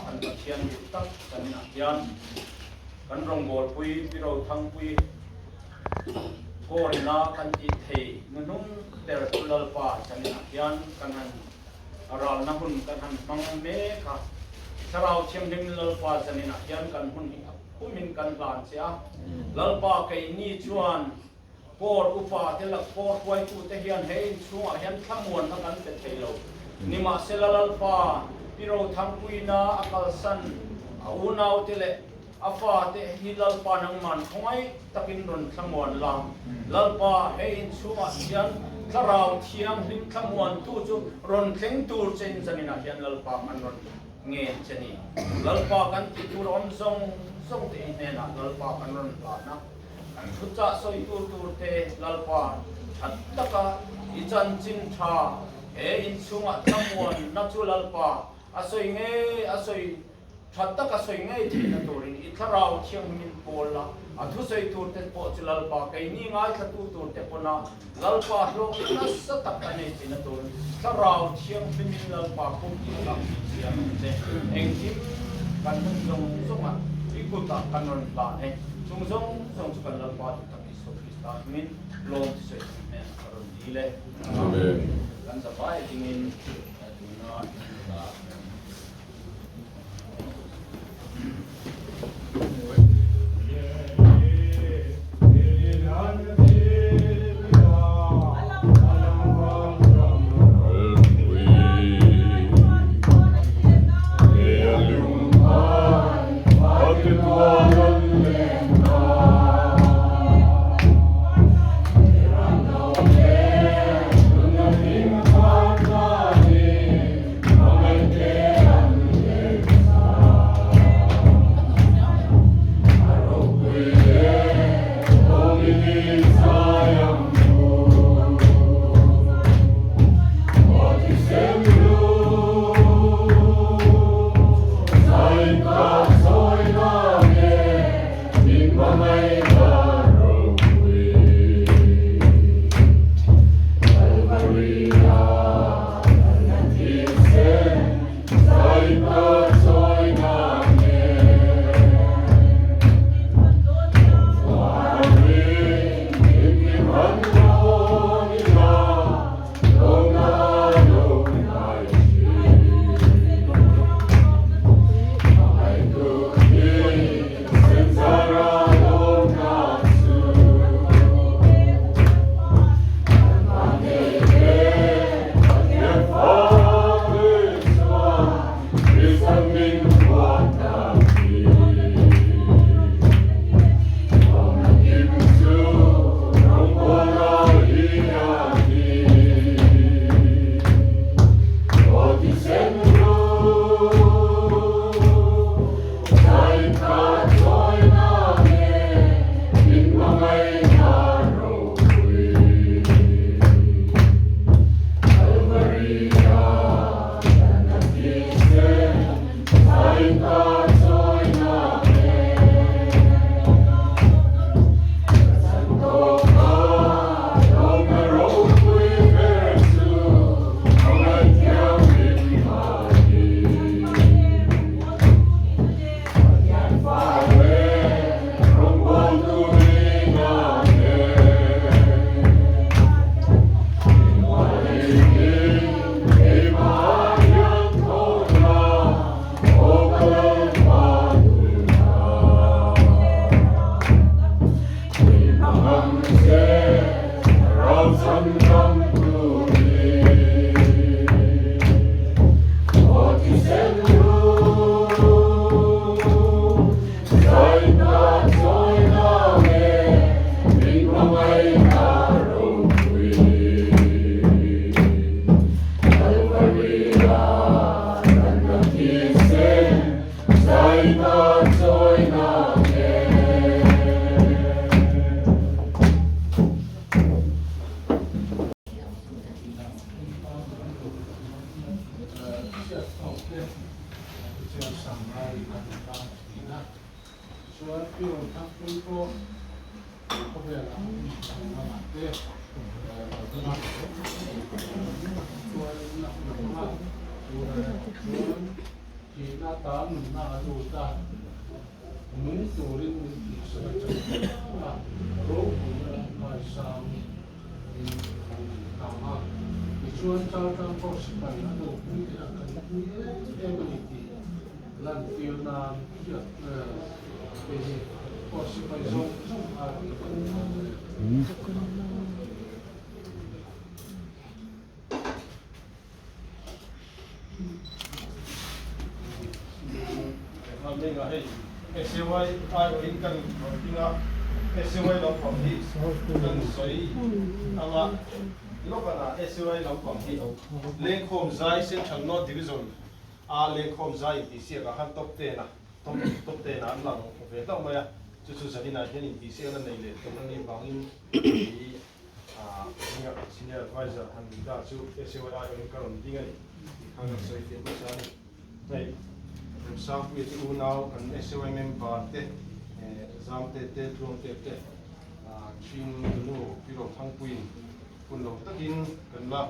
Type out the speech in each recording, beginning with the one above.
kan Pathian duh tak kan inah hian kan rawngbawlpui Pi Rothangpui Kawrina kan tih thei nuhnung ber chu Lalpa kan inah hian kan han ralna hun kan han hmang mek a. Thlarau Thianghlim Lalpa zaninah hian kan hun hi a phumin kan hlan che a. Lalpa keini chuan Court upa te leh court huaitute hian he inchhungah hian thlamuanna kan pe thei lo. Nimahsela Lalpa, Pi Rothangpuina a kalsan a unaute leh a fate hi Lalpa nangman khawngaih takin rawn thlamuan la. Lalpa, he inchhungah hian Thlarau Thianghlim thlamuantu chu rawn thleng tur che in zaninah hian Lalpa kan rawn ngen che ni. Lalpa kan tih tur awm zawng zawng te i hnenah Lalpa kan rawn hlan a. Kan thuchah sawi tur tur te Lalpa that taka i chanchin tha he inchhungah thlamuanna chu Lalpa a sawi ngei a sawi tha taka sawi ngei theihna turin i thlarau thianghlimin pawl la, a thusawi tur te pawh chu Lalpa keini ngaithlatu tur te pawna Lalpa hlawkna nasa tak a nei theihna turin thlarau thianghlimin Lalpa kum tih tak hi siam ang che. Engkim kan hun zawng zawngah i kutah kan rawn hlan e. Chung zawng zawng chu kan Lalpa duh tak Isua Krista hmingin lawm ti sawi chung hnenah ka rawn dil e. Amen. Kan zavai dingin tuna hla. Thihna ata nunna a lut a, nung turin min tihsak a chang a, ropuina leh ngaisang in kan inhlang a. Tichuan Chaltlang pawh sipai a nupui te a kan pui em em a ni tih lantir nan hriat hei hi pawh sipai zawng zawng a nih kan hmu a. Hei SAY aiawhin kan rawn ding a, SAY lampang hi kan sawi ang a, lawkana SAY lampang hi Lengkhawm Zai Central North Division a Lengkhawm Zai intihsiakah khan top ten a top ten ah an lang ve hlauh mai a, chu chu zaninah hian intihsiakna nei leh tur a nih vangin hei Senior Adviser han ni ta chu SAY aiawhin ka rawn ding a ni tih kha kan sawi fiah hmasa a ni. Hei Remsangpuia te unau kan SAY member te Zamte te Tluangte te Chin Tunu Pi Rothangpuiin hun lo takin kan la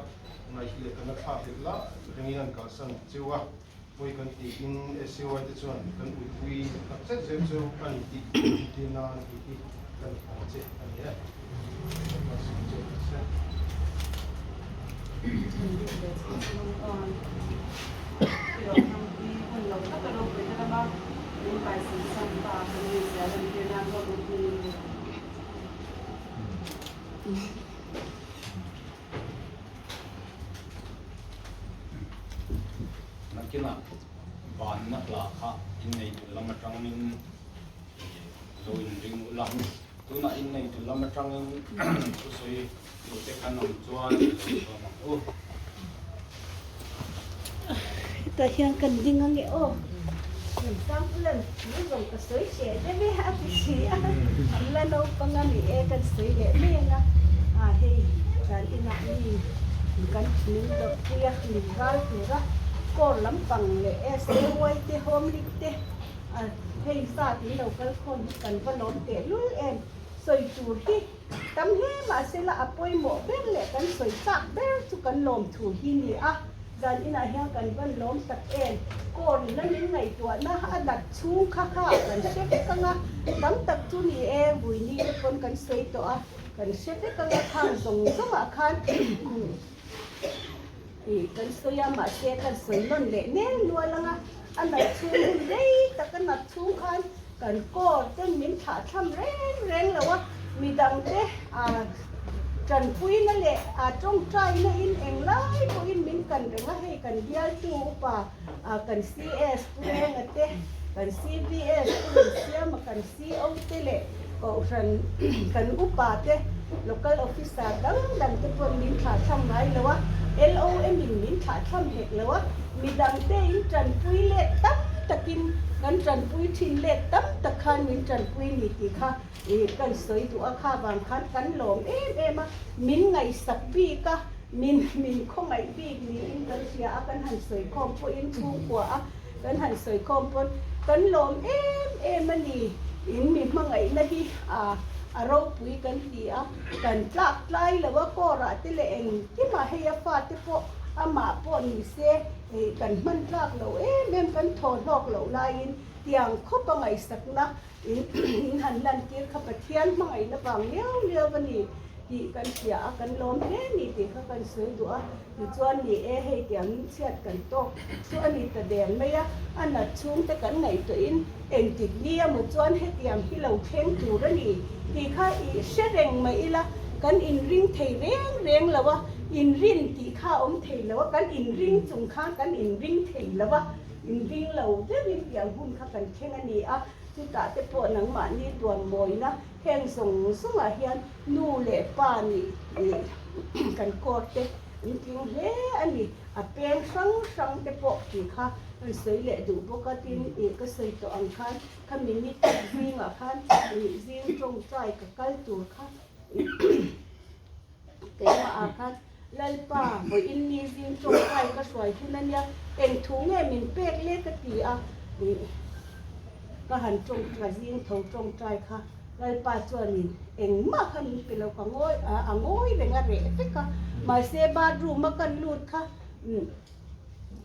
ngaih leh kan la thlak hlek la ringin an kalsan cheu a, pawi kan tiin SAY te chuan kan uipui tak zet zet chu a ni tih entir nan tih hi kan hmu che a ni e. Nakinah banna hla kha inneitu lam atangin lo inring ula. Tunah inneitu lam atangin thusawi duhte kan awm chuan i lo sawm ang u. Hetah hian kan ding ange aw. Remsangpuia'n thu zawng ka sawi hreh deuh e a ti si a, an la naupang a ni e kan sawi leh mek a, a hei dan inah mi kan min dawrhpui a, min ral tur a, kawr lampang leh SAY te home league te A hei zat in lo kal khawm hi kan va lawm teh lul em? Sawi tur hi tam hle mahsela a pawimawh ber leh kan sawi chak ber chu kan lawm thu hi ni a, zan inah hian kan van lawm tak em? Kawr in a min ngaihtuahna a nat chhung kha kha kan hre vek ang a, tam tak chu ni e, vui ni te pawn kan sawi tawh a, kan hre vek ang a, khang zawng zawngah khan Ih, kan sawi a, mahse kan sawi nawn leh nel nual ang a, a nat chhung hun rei tak a nat chhung khan kan kawr ten min thlah thlam reng reng lo a, midangte ah tanpuina leh ah tawngtaina in englai pawhin min kan reng a, hei kan bialtu upa ah kan CS Pu Renga te, kan CVS Pu Rinsiama, kan CO te leh Kohhran kan upa te, Local Officer dang dang te pawn min thlah thlam ngai lo a, LOM in min thlah thlam hek lo a, midang te in tanpui let tam takin kan tanpui thin let tam tak khan min tanpui ni tih kha kan sawi duh a, kha vang khan kan lawm em em a, min ngaihsak bik a, min min khawngaih bik niin kan hria a, kan han sawi khawm pawhin chhungkua a. Kan han sawi khawm pawn kan lawm em em a ni. In mi hmangaihna hi a a ropui kan ti a, kan tlak tlai lo a, kawrah te leh engkimah hei a fate pawh amah pawh ni se kan hman tlak lo em em, kan thaw hlawk loh laiin tiang khawp a ngaihsakna In in han lantir kha Pathian hmangaihna vang liau liau a ni tih kan hria a, kan lawm hle a ni tih kha kan sawi duh a. Tichuan ni e, hei tiangin chhiat kan tawk chu a ni ta der mai a, a nat chhungte kan ngaihtuahin engtik ni emaw chuan hetiang hi lo thleng tur a ni tih kha i hre reng mai ila, kan inring thei reng reng lo a, inrin tih kha a awm thei lo a, kan inring chung khan kan inring thei lo a. Inring lo deuhin tiang hun kha kan thleng a ni a, chutah te pawh nangmahni tuan mawina heng zawng zawngah hian nu leh pa nih kan court te an tling hle a ni. A peng hrang hrang te pawh tih kha kan sawi leh duh bawk a, tin ih ka sawi tawh ang khan khami ni tak zingah khan ih zing tawngtai ka kal tur kha Keimah ah khan Lalpa vawiin ni zing tawngtai ka hruai hun a nia, eng thu nge min pek le ka ti a, ka han tawngtai zing tho tawngtai kha Lalpa chuanin engmah kha min pe lo ka ngawi a ngawi reng a reh vek a, mahse bathroom a kan lut kha.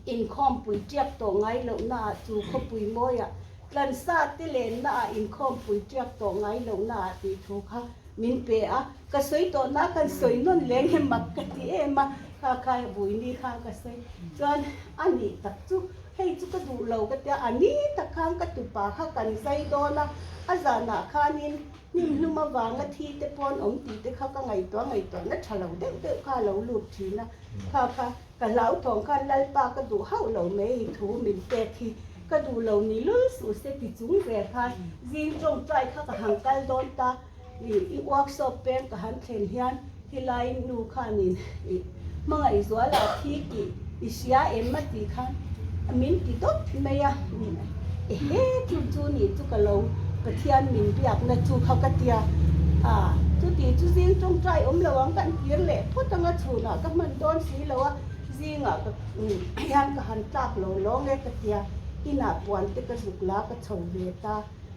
Inkhawmpui tiak tawh ngai lohnaah chu khawpui mawiah tlansa te lennaah inkhawmpui tiak tawh ngai lohnaah tih thu kha min pe a, ka sawi tawhna kan sawi nawn leng hi mak ka ti em a, kha kha vui ni khan ka sawi chuan a nih tak chu hei chu ka duh lo ka tia, a ni tak khan ka tupa kha kan zai dawn a, a zanah khanin Hnim hlum avanga thi te pawn awm tih te kha ka ngaihtuah ngaihtuahna tha lo deuh deuh kha a lo lut thin a, kha kha ka hlauthawng khan Lalpa ka duh hauh lo mai thu min pek hi ka duh lo ni lul suh se ti chung vel khan zing tawngtai kha ka han kal dawn ta i workshop peng ka han thlen hian helai nu khanin i hmangaihzuala thi tih i hria em a tih khan min ti dawt mai a, ehe chu chu nih chu ka lo Pathian min biakna chu kha ka tia a, chuti chu zing tawngtai awm lo ang kan kir leh phawt anga chhunah ka hman dawn si lo a, zingah ka hian ka han tlak lo lawng e ka tia, inah puan te ka zuk la ka chho ve ta.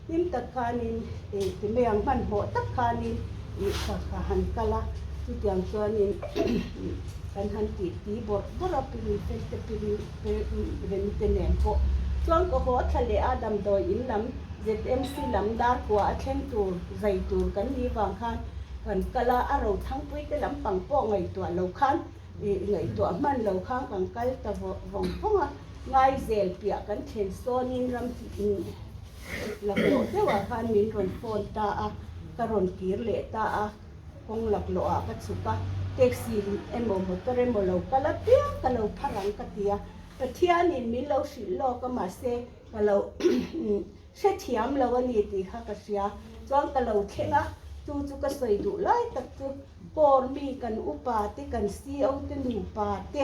Hlim tak khanin ih ti mai ang hmanhmawh tak khanin ih ka ka han kal a, chutiang chuanin kan han tih ti bawrh bawrh a pirin fel te pirin rem te nen pawh chuan ka haw thla leh a damdawi in lam ZMC lam dar kua a thleng tur zai tur kan nih vang khan kan kal a, a rothangpui te lampang pawh ngaihtuah lo khan ih ngaihtuah hman lo khan kan kal ta vawng vawng a, ngaizel piah kan thlen sawnin ram Laklawh deuhah khan min rawn phone ta a, ka rawn kir leh ta a, kawng laklawhah ka chhuk a, taxi emaw motor emaw lo kal apiang ka lo phar ang ka ti a, Pathianin min lo hrilh lawk a mahse ka lo hrethiam lo a ni tih kha ka hria, chuan ka lo thleng a, chu chu ka sawi duh lai tak chu Kawr mi kan upa te kan CO te nupa te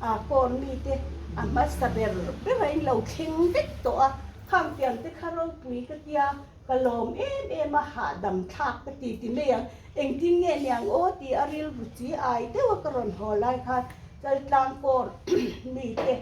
ah kawr mi te a hmasa ber ber a in lo thleng vek tawh a, khang tiang te kha ropui ka tia ka lawm em em a hahdam thlak ka ti ti mai ang, engtin nge niang aw tih a rilru chi ai deuh a ka rawn haw lai khan Chaltlang kawr mi te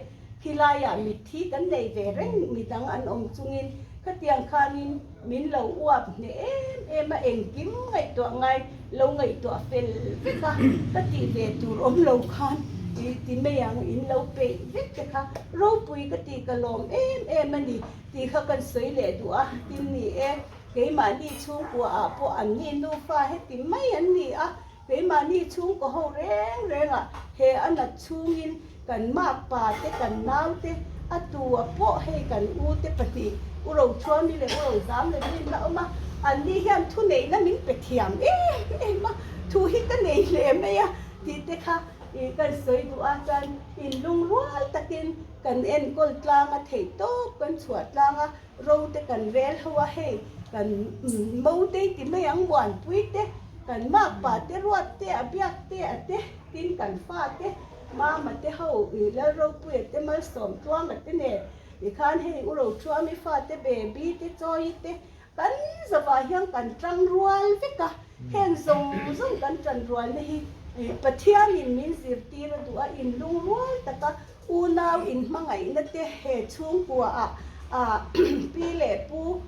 khilaiah mitthi kan nei ve reng midang an awm chungin khatiang khanin Min lo uap hneh em em a, engkim ngaihtuah ngai lo ngaihtuah fel vek a, ka tih ve tur awm lo khan i ti mai ang, in lo peih vek te kha ropui ka tih ka lawm em em a ni tih kha kan sawi leh duh a, tin ni e, keimahni chhungkua ah pawh an ni nufa heti mai an ni a, Keimahni chhungkaw ho reng rengah he a nat chhungin kan makpa te, kan nau te, a tu a pawh hei kan u te pahnih, U Rochuami leh U Rozam leh min la awm a, anni hian thuneihna min pe thiam em em a, thu hi ka nei hle mai a tih te kha ih kan sawi duh a, chuan inlungrual takin kan enkawl tlang a, theihtawp kan chhuah tlang a, Ro te kan rel ho a hei kan mo te ti mai ang muanpui te kan makpa te ruat te a biak te a te tin kan fa te mama te ho i lalropuia te malsawm tluanga te nen tikhan hei u rothuami fa te baby te chawi te kan zavah hian kan tang rual vek a heng zawng zawng kan tan rualna hi Pathianin min zirtir a duh a inlungrual taka Unau inhmangaihna te he chhungkua ah pi leh pu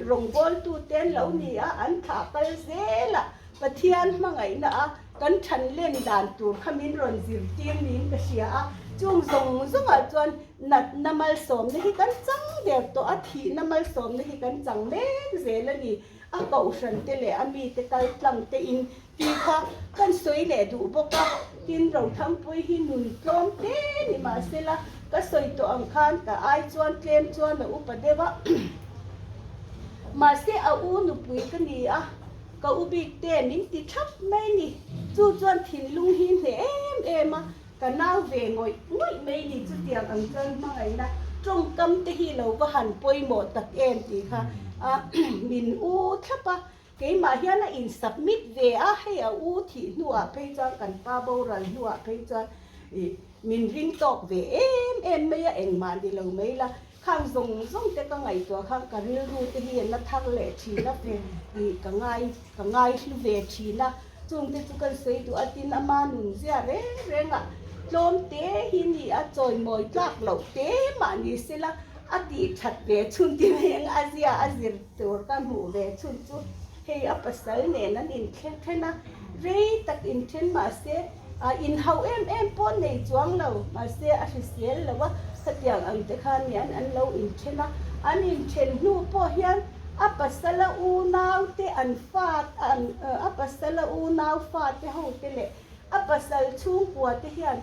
rawngbawltu te an lo ni a, an thlah kal zel a, Pathian hmangaihna a kan than len dan tur kha min rawn zirtir niin ka hria a, chung zawng zawngah chuan natna malsawmna hi kan chang der tawh a, thihna malsawmna hi kan chang mek zel a ni. A kohhran te leh a mite kal tlang te in tih kha kan sawi leh duh bawk a, tin Rothangpui hi nun tlawm te ni mahsela ka sawi tawh ang khan ka ai chuan tlem chuan a upa deuh a, mahse a u nupui ka ni a, ka u bik te min ti thap mai ni, chu chuan thinlung hi hneh em em a, Ka nau ve ngawih ngawih mai ni chutiang ang chuan hmangaihna tawngkam te hi lo va han pawimawh tak em tih kha min u thlap a, keimah hian a in submit ve a, hei a u thih hnuah phei chuan kan pa boral hnuah phei chuan ih min ring tawk ve em em mai a, engmah ni lo mai la, khang zawng zawng te ka ngaihtuah khan ka rilru te hi a na thar leh thin a fe ih ka ngai ka ngai hlu ve thin a. Chungte chu kan sawi duh a, tin ama nun zia reng reng ah tlawm te hi ni a, chawimawi tlak loh te mah ni sela a tih that ve chhun ti reng a zia a zir tur ka hmuh ve chhun chu hei a pasal nen an inthleng then a, rei tak inthen mah se A inhauh em em pawh nei chuang lo, mahse a hrisel lo a, khatiang ang te khan hian an lo inthen a, an inthen hnu pawh hian a pasala unau te an fa an a pasala unau fa te ho te leh a pasal chhungkua te hian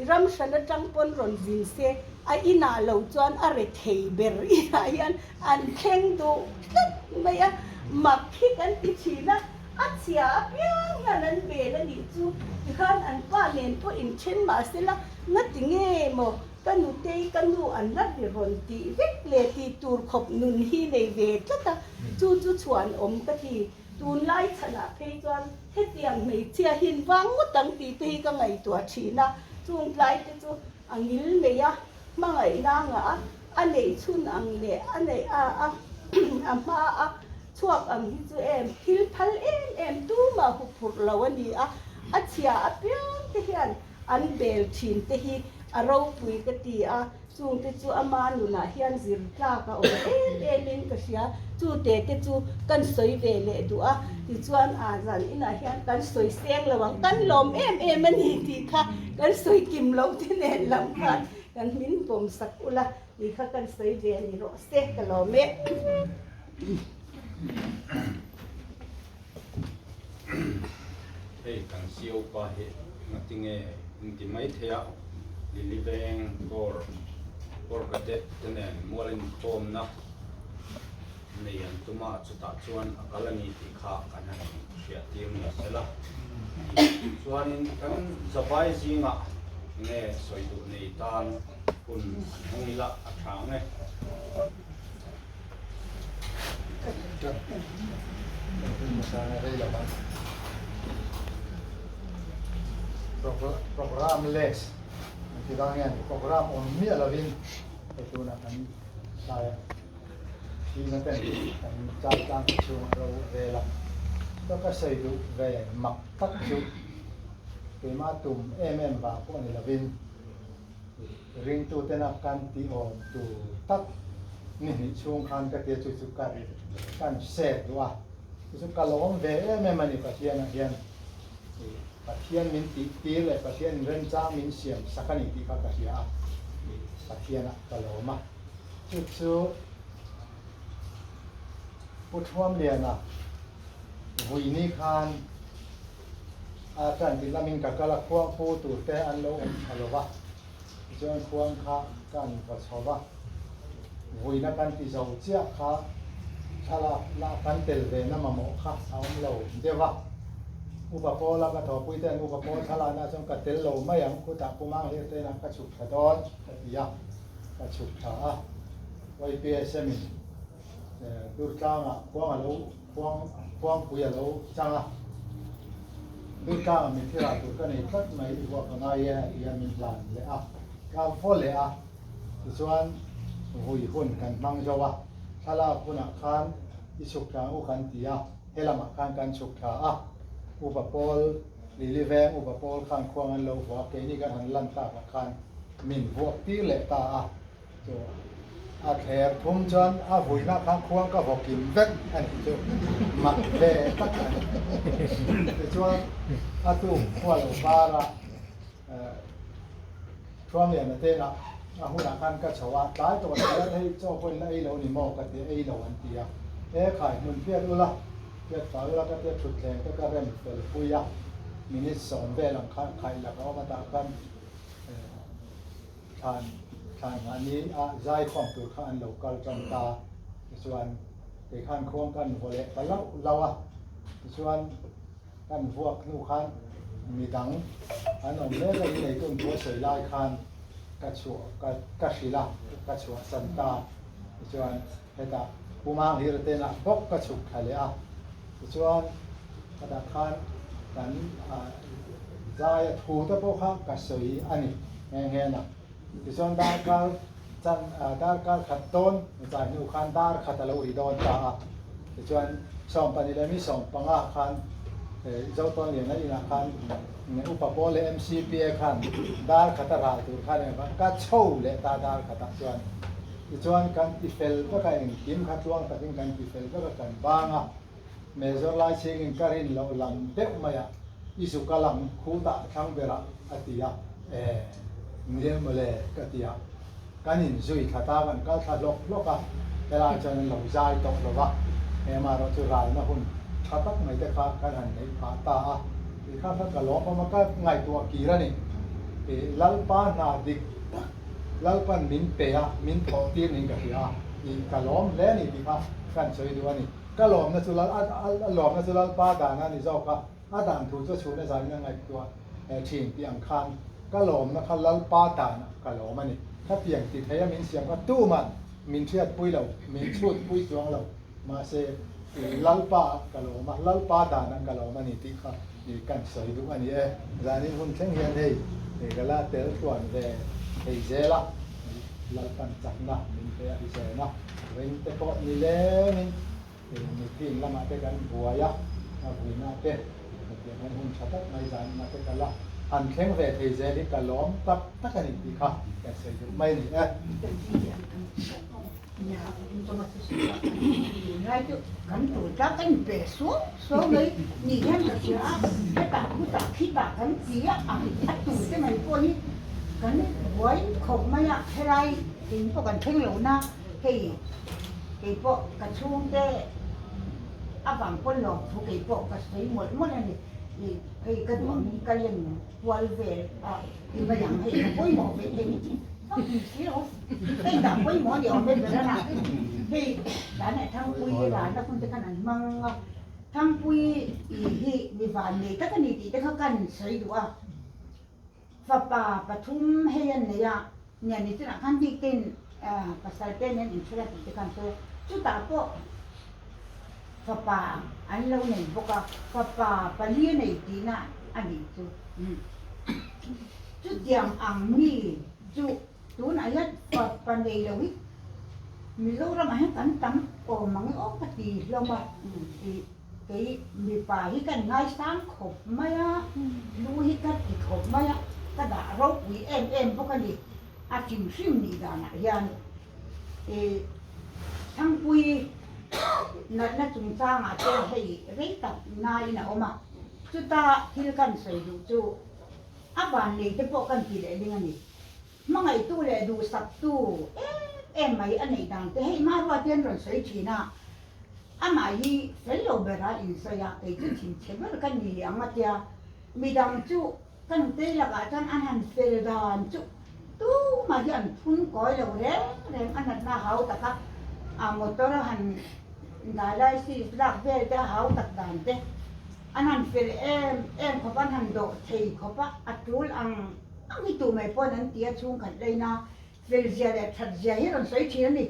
ram hran atang pawn rawn zin se a inah lo chuan a rethei ber inah hian an thleng duh tlat mai a, mak hi kan ti thin a. A chhia apiang hian an bel a nih chu tikhan an pa nen pawh inthen mah sela ngati nge maw ka nutei ka nu an la ri rawn tih vek le tih tur khawp nun hi nei ve tlat a, chu chu chhuan awm ka ti. Tunlai chhanah phei chuan hetiang hmeichhia hin vang ngawt ang tih te hi ka ngaihtuah thin a, chung tlai te chu a ngil nei a, hmangaihna ngah a, a neih chhun ang leh a neih a a hma a Chhuak ang hi chu em thil phal em em tumah huphurh lo a ni a, a chhia apiang te hian an bel thin te hi a ropui ka ti a, chung te chu ama nunah hian zir tlak a awm em em in ka hria, chu te te chu kan sawi ve leh duh a, tichuan a zan inah hian kan sawi seng lo ang, kan lawm em em a ni tih kha kan sawi kim loh te nen lam khan kan min pawm sak ula tih kha kan sawi ve a ni rawh se ka lawm e. Hei kan CEO pa hi ngatinge inti mai thei a, Lily Veng Corps Corps Cadet te nen mual inkhawmna nei an tum a, chutah chuan a kal a ni tih kha kan han hriat tir ni sela. Chuanin kan zavai zingah nge sawi duh nei tan hun an hawng ila a tha ang e. Program less an ti vang hian program awm miah lovin hei tunah kan tlai a thihna ten kan chai tlang te chhung a ro vel a chuta ka sawi duh ve mak tak chu keimah tum em em vang pawh ni lovin Ringtutena kan tih awm tur tak ni hnih chhung khan ka tia chu chu ka kan share duh a, chu chu ka lawm ve em em a ni Pathianah hian Pathian min tih tir leh Pathian in remchang min siam sak a ni tih kha ka hria a, Pathianah ka lawm a, chu chu Pu Thuamliana vuini khan A tan tih lamin ka kal a, khuang pu tur te an lo awm tha lo va, tichuan khuang kha ka an va chho va, vuina kan ti zo chiah kha thlalak lah kan tel ve na mamawh kha a awm lo deuh a. Upa Pawla ka thawhpui ten Upa Pawl thlalakna chuan ka tel lo mai ang, khutah Pu Manghlir te inah ka chhuk thla dawn ka ti a, ka chhuk thla a, YPSM in Durtlangah khuang a lo Khuang khuangpui a lo chang a, Durtlangah mi thil ah tur ka nei tlat mai i vuak a ngai e a ti a, min hlan leh a, ka vaw leh a, tichuan vui hun kan hmang zo a, thlalak hunah khan i chhuk thla ang u kan ti a, he lamah khan kan chhuk thla a, Upa Pawl, Lili Veng Upa Pawl khan khuang an lo vua a, keini kan han lan takah khan min vuak tir leh ta a. Chu a thler thum chuan a vuina kha khuang ka vaw kim vek a nih chu mak ve tak a ni. Tichuan a tuk khua lo bara Thuamliana tena a hunah khan ka chho a, tlai tawh lo hian hei chaw pawhin la ei lo ni maw ka ti a, ei lo an ti a, e khai hmun phiat ula, phiat fai ula ka tia thutthleng te ka rem fel pui a, minute sawm vel ang khan khaih lak a awm a tah khan Thlan thlan nghah ni a zaikhawm tur kha an lo kal tan ta. Tichuan kei khan khuang kan vaw leh ta lauh lauh a. Tichuan kan vuak hnu khan midang an awm mek a, inneitun thu a sawi lai khan ka chhuah ka ka hrilh a, ka chhuahsan ta. Tichuan hetah Pu Manghira te inah bawk ka chhuk thla leh a. Tichuan hetah khan kan zaia thu te pawh kha ka sawi a ni nghe nghe na. Tichuan darkar chan darkar khat dawn zai hnu khan dar khat a lo ri dawn ta a. Tichuan 12 leh mi 15 khan Zotawnliana inah khan Upa Pawl leh MCPA khan dar khat a ral tur khan ka chho leh ta dar khatah chuan. Tichuan kan ti fel vek a, engkim kha tluang takin kan ti fel vek a, kan bang a, Major Laichhingin ka rin loh lam deuh mai a, I zuk a lang khutah thlang berah a ti a, e, nia mawle ka ti a. Kan inzui thla ta, kan kal thla hlawk hlawk a, helai chuan an lo zai tawh lo va, hemarawh chu ralna hun tha tak mai te kha kan han neih phah ta a, ti kha kha ka lawm awm a, ka ngaihtuah kir a ni. I Lalpa hna dik tak Lalpan min pe a, min thawh tir niin ka hria a, i ka lawm hle a ni tih kha kan sawi duh a ni. Ka lawmna chu Lal a lawmna chu Lalpa dan a ni zawk a, a dan thu chu a chhun a zanin a ngaihtuah thin tih ang khan ka lawmna kha Lalpa danah ka lawm a ni. Khatiang ti thei a min siam kha tuman min hriatpui lo, min chhutpui chuang lo, mahse Lalpa ah ka lawm a, Lalpa danah ka lawm a ni tih kha kan sawi duh a ni e. Zanin hun thleng hian hei ka la tel tluan ve thei zel a, Lalpan chakna min pe a hrisel a, ring te pawh ni lengin Mithin lamah te kan buai a, a vuina te hetiang hian hun tha tak mai zaninah te ka la han thleng ve thei zel hi ka lawm tak tak a ni tih kha kan sawi duh mai a ni e. Ngai chu kan tur ta kan pe suau suau mai ni hian ka hria a, hetah khutah khitah kan ti a, a tur te mai pawh hi kan buai khawp mai a, helai in pawh kan thleng lo na. Hei keipawh ka chhungte avang pawn lo thu keipawh ka sawi mawlh mawlh a ni. Ih hei ka duh angin ka len kual vel a ti mai ang hei ka pawimawh ve thei vak ni si lo. Hei dah pawimawh a ni awm e Berana. Hei tlanah Thangpui rana hun te khan an hmang a, Thangpui ih hi mi van nei tak a ni tih te kha kan sawi duh a. Fapa pathum hei an nei a, nia ni chunah khan bik ten pasal te nen inchhun a tih te khan sawi a, chutah pawh fapa an lo nei bawk a, fapa pali a nei tihna a nih chu. Chutiang ang mi chu tunah hian fapa nei lo hi Mizoramah hian kan tam awm ang e aw ka ti hlawm a. Kei mipa hi kan ngaisang khawp mai a, lu hi ka ti khawp mai a, ka dah ropui em em bawk a ni. A hrim hrim nih danah hian i Thangpui natna chungchangah te hei rei tak naiin a awm a, chuta thil kan sawi duh chu a vannei te pawh kan ti leh ling a ni. Hmangaihtu leh duhsaktu em em mai a neih dan te hei Maruati an rawn sawi thin a, Amah hi fel lo bera insawi a, kei chu thinchhe ber ka ni ang a tia. Midang chu ka nutei lakah chuan an han fel dan chu tumah hi an phun kawi lo reng reng, a natna a hau tak a, a motor a han dialysis lak vel te a hau tak dan te an han fel em em khawp a, an han dawh thei khawp a, a tul ang ang hi tu mai pawn an ti a chhungkhat laina Felzia leh thatzia hi rawn sawi thin a ni.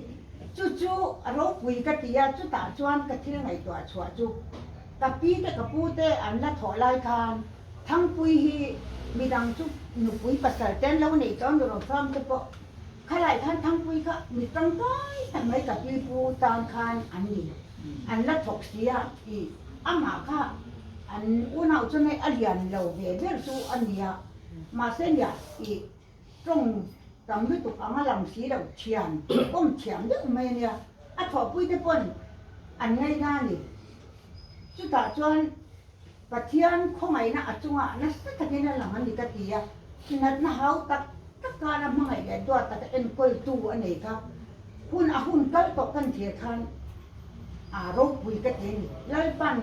Chu chu a ropui ka ti a, chutah chuan ka thil ngaihtuah chhuah chu ka pi te ka pu te an la thawh lai khan Thangpui hi midang chu nupui pasal te an lo neih tawh a, nu rawhram te pawh khalai khan Thangpui kha mi tangkai tak mai ka pi pu tan khan an ni, an la thawk si a, i amah kha an unau chuan hei a lian lo ve ber chu a nia, mahse nia i. Tawng tam lutuk anga lang si lo thian awm thiam deuh mai a nia, a thawhpuite pawn an ngaina a ni. Chutah chuan Pathian khawngaihna a chungah nasa takin a lang a ni ka ti a, natna hau tak tak kara hmangaih leh duat taka enkawltu a nei kha hun a hun kal tawh kan thlir khan a ropui ka ti a ni. Lalpan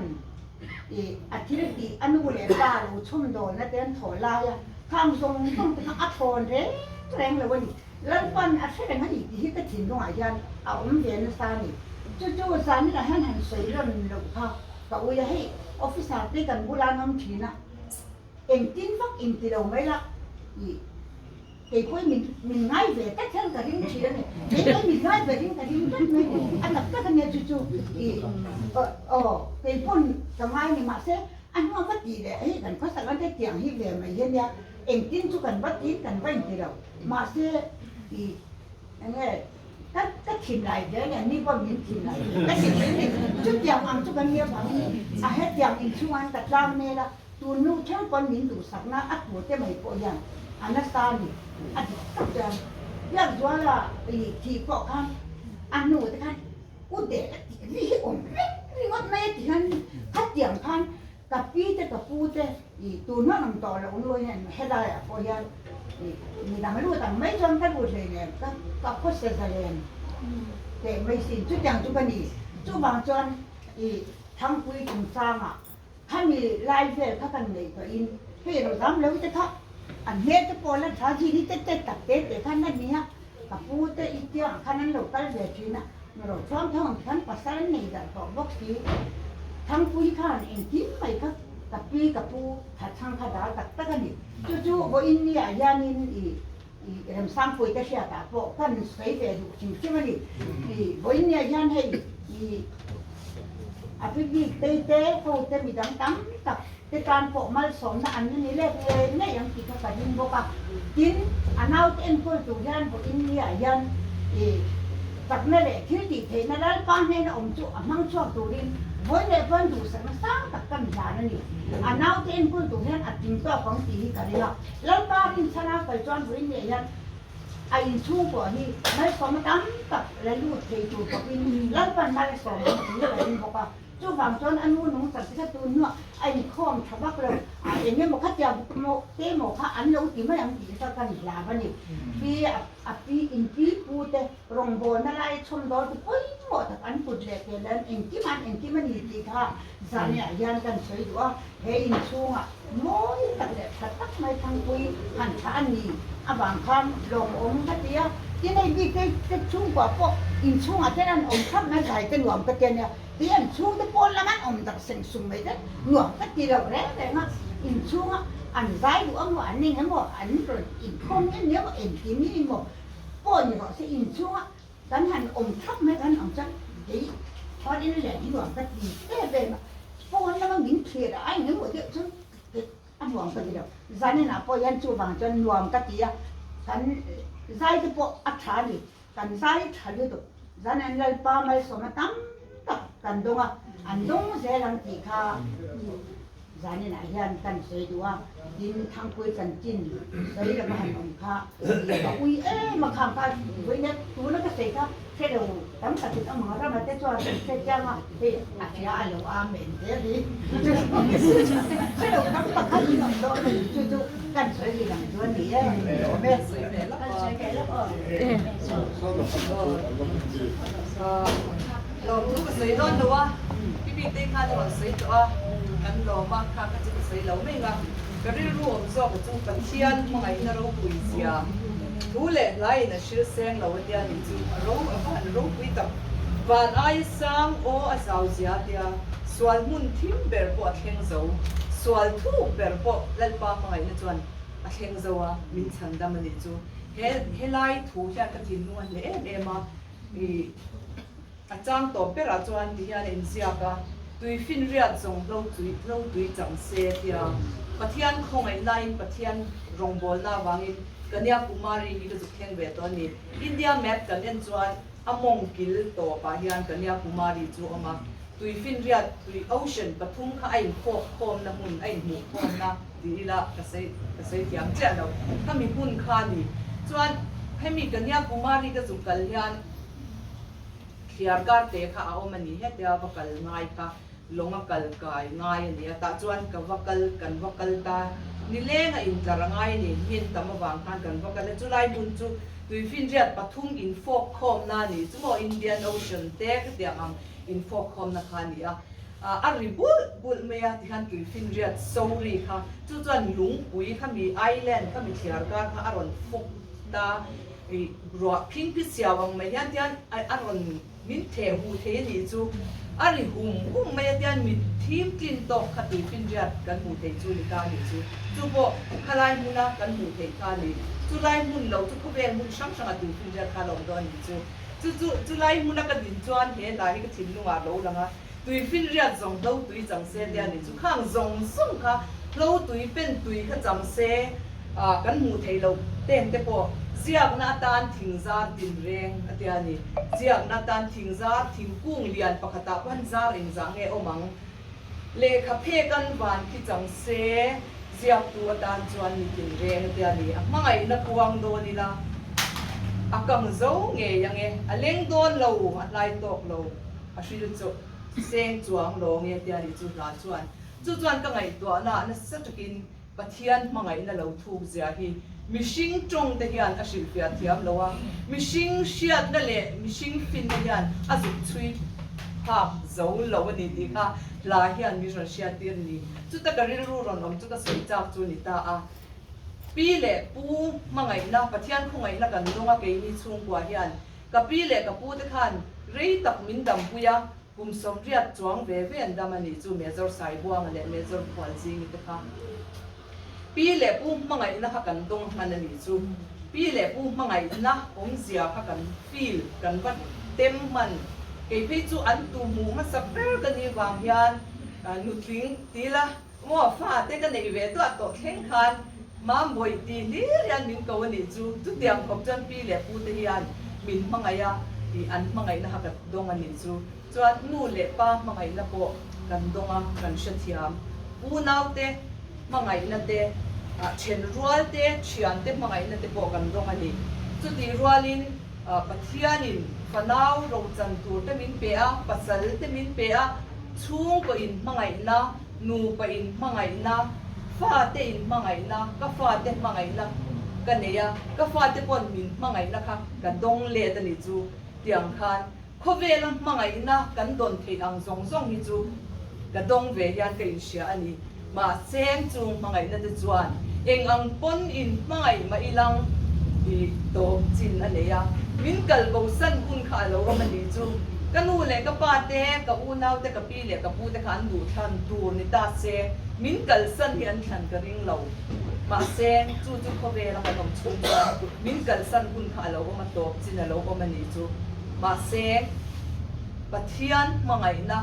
I a thil tih a nu leh pa lo chhawmdawlna te an thawh lai a, khang zawng zawng te kha a thawn reng reng lo a ni. Lalpan a hre reng a ni tih hi ka thinlungah hian a awm ve nasa a ni. Chu chu zaninah hian han sawi rawn loh kha ka ui a, hei officer te kan bula an awm thin a, engtin vak inti lo mai la i Kei pawh min min ngai ve tlat hian ka ring thin a ni. Kei pawh min ngai ve ring ka ring tlat mai ni. A tak tak a nia chu chu i aw kei pawn ka ngai a ni. Mahse a hnua va tih leh hei kan khawsak an te tiang hi ve mai hi a nia. Engtin chu kan va tiin kan va inti lo. Mahse i enge ka ka thin lai ve a nia ni pawh min thin lai ve ka ti thin a ni. Chutiang ang chu kan nia vangin a hetiang inchhungah hian ka tlang mel a. Tun nu theuh pawn min duhsakna a tur te mai pawh hian a nasa a ni. A dik tak chuan Biakzuala ih thih pawh khan a hnu te khan u deh a tih ri hi awm reng ringawt mai a ti hian khatiang khan ka pi te ka pu te ih. I tun hman awm tawh loh nu hian helaiah pawh hian i midang lut ang mai chuan ka lut hleinem ka ka khawsa zalen teh mai sin chutiang chu ka ni. Chuvang chuan i Thangpui chungchangah khami lai vel kha kan ngaihtuahin hei ro zam lo te kha an hmel te pawh la tha zing hi te te tak te te khan a nia ka pu te i tiang khan an lo kal ve thin a ro chuang thang ang khan pasal an nei darh tawh bawk si Thangpui khan engkim mai kha ka pi ka pu thatchhang kha dal tak tak a ni chu chu vawiin ni ah hianin i i Remsangpui te hriat ah pawh kan sawi ve duh hrim hrim a ni i vawiin ni ah hian hei i a pi bik tei te ho te midang tam tak te tan pawh malsawmna an la ni let ngei ngei ang tih kha ka ring bawk a. Tin, a naute enkawl tur hian vawiin ni-ah hian i chakna leh thil tih theihna Lalpa hnena awm chu a hmang chhuak turin vawiin leh vawiin duhsakna sang tak kan hlan a ni. A naute enkawl tur hian a tling tawk ang tih hi ka ring a. Lalpa rinchhana kal chuan vawiin ni-ah hian a inchhungkuah hi malsawmna tam tak la lut thei tur khawpin Lalpan malsawm ang tih hi ka ring bawk a. Chuvang chuan a nu nung chak te kha tun hnuah a inkhawm tha vak lo, a eng emaw khatia maw te maw kha an lo ti mai ang tih kha kan hlau a ni. Pi a pi in pi pu te rawngbawlna lai chhawm dawl chu pawimawh tak an kut leh ke lan engkim an engkim a ni tih kha zaniah hian kan sawi duh a, he inchhungah mawi tak leh tha tak mai Thangpui han tha a ni avang khan lawmawm ka ti a, tin hei bik te te chhungkua pawh inchhungah te an awm thlap mai zai te nuam ka ti a nia, ti an chhungte pawn lam an awm dak seng sung mai te nuam ka ti lo reng reng a, inchhunga an zai duh a maw an eng emaw an rawn inkhawm nge nia maw engtin nge maw pawh ni rawh se inchhunga Kan han awm thap mai kan awm chuan kei chuan in leh nuam ka ti em em a, phone lama min thlir a a engemaw deuh chuan a nuam ka ti lo, zaninah pawh hian chuvang chuan nuam ka ti a, kan zai te pawh a tha a ni, kan zai tha lutuk, zanin Lalpa malsawmna tam tak kan dawng a, an dawng zel ang tih kha. Zaninah hian kan sawi duh a, tin Thangpui chanchin sawi lama han awm kha ka ui em a, khang kha vawiin tuna ka sawi kha hre lo tam takin awm ang a, Rama te chuan an hre chiang a, hei a hria a lo amen zel hi hre lo tam tak kha in awm dawn a ni, chu chu kan sawi ri ang chu a ni e, awm e. Lawmthu ka sawi dawn lo a, pi bik te khan a rawn sawi tawh a, kan lawm a, kha kha chu ka sawi lo mai ang a, ka rilru awm zawk chu Pathian hmangaihna ropui zia thu leh hlaiin a hril seng lo a tia nih chu a ro a va han ropui tak, van aia sang aw a zau zia a tia, sual hmun thim ber pawh a thleng zo, sual thuk ber pawh Lalpa hmangaihna chuan a thleng zo a, min chhan dam a nih chu, he helai thu hian ka thinlung a hneh em em a. I a chang tawp berah chuan ti hian a inziak a, Tui finriat zawng hlo tui hlo tui chang se tia Pathian khawngaih laiin Pathian rawngbawlna avangin Kanyakumari hi ka zuk thleng ve tawh a ni. India map kan en chuan a mawng kil tawpah hian Kanyakumari chu a awm a, tui finriat tui ocean pathum kha a inkhawk khawmna hmun a inhmuh khawmna ti ila ka sawi ka sawi thiam chiah lo. Khami hmun kha a ni. Chuan hemi Kanyakumari ka zuk kal hian thliar kar te kha a awm a ni hetia va kal ngai kha lawng a kal kai ngai a ni a tah chuan ka va kal kan va kal ta nileng a intlar a ngai a ni hmin tam avang khan kan va kal a chulai hmun chu tuifinriat pathum infawk khawmna a ni chu maw Indian Ocean te khatiang ang infawk khawmna kha a ni a. A ri bulh bulh mai a tihian tuifinriat sori kha chu chuan lungpui kha mi island kha mi thliar kar kha a rawn fawk ta i ruah phingphi siau ang mai hian tihian a rawn min theh huh thei a nih chu a ri hum hum mai a tihian mi thim tlin tawk kha tuifinriat kan hmuh theih chu ni ta a nih chu chu pawh khalai hmuna kan hmuh theih kha a ni chulai hmun lo chu khawvel hmun hrang hranga tuifinriat kha a lo awm dawn a nih chu chu chu chulai hmuna ka din chuan he hla hi ka thinlungah a lo lang a. Tui finriat zawng hlo tui chang se te a ni chu. Khang zawng zawng kha hlo tui pen tui kha chang se kan hmuh theih loh ten te pawh ziakna atan thing zar tin reng a tia a ni. Ziakna atan thing zar thingkung lian pakhatah pawh hian zar engzah nge awm ang? Lehkha phek an van khi chang se ziaktu atan chuan ni tin reng a tia a ni. A hmangaihna puang dawn ila a kang zo ngei ang e, a leng dawn lo, a hlai tawk lo. A hril chu seng chuang lo nge tia nih chu hla chuan Chu chuan ka ngaihtuahna ah nasa takin Pathian hmangaihna lo thuk zia hi mihring tawng te hian a hrilhfiah thiam lo a, mihring hriatna leh mihring finna hian a zuk chhui phak zo lo a ni tih kha hla hian min rawn hriattir a ni. Chuta ka rilru rawn awm chu ka sawi chak chu ni ta a. Pi leh pu hmangaihna, Pathian khawngaihna kan dawng a keini chhungkua hian ka pi leh ka pu te khan rei tak min dampui a, Kum 80 chuang ve ve an dam a nih chu Major Saibuanga leh Major Khualzingi te kha. Pi leh Pu hmangaihna kha kan dawng hman a nih chu. Pi leh Pu hmangaihna awmzia kha kan feel, kan va tem hman. Kei phei chu an tu hmuh hmasa ber ka nih vang hian nutling ti la maw fa te ka neih ve tuah tawh thleng khan Mambawih ti hlir hian min ko a nih chu. Chutiang khawp chuan pi leh pu te hian min hmangaih a, ih an hmangaihna kha ka dawng a nih chu. Chuan nu leh pa hmangaihna pawh kan dawng a, kan hrethiam. Unau te hmangaihna te, then rual te, thian te hmangaihna te pawh kan dawng a ni. Chutih rualin Pathianin fanau rochan tur te min pe a, pasal te min pe a, chhungkaw in hmangaihna, Nupa in hmangaihna, fate in hmangaihna, ka fate hmangaihna ka nei a, ka fate pawn min hmangaihna kha ka dawng let a ni chu tiang khan khawvela hmangaihna kan dawn theih ang zawng zawng hi chu ka dawng ve hian ka inhria a ni. Mahse chung hmangaihna te chuan eng ang pawn in hmangaih mah ilang i tawp chin a nei a, min kal bosan hun kha a lo awm a ni chu. Ka nu leh ka pa te, ka unau te, ka pi leh ka pu te kha an duh thlan tur ni ta se, min kalsan hi an thlan ka ring lo. Mahse, chu chu khawvela kan awm chhung chuan min kalsan hun kha a lo awm a, tawp chin a lo awm a ni chu. Mahse, Pathian hmangaihna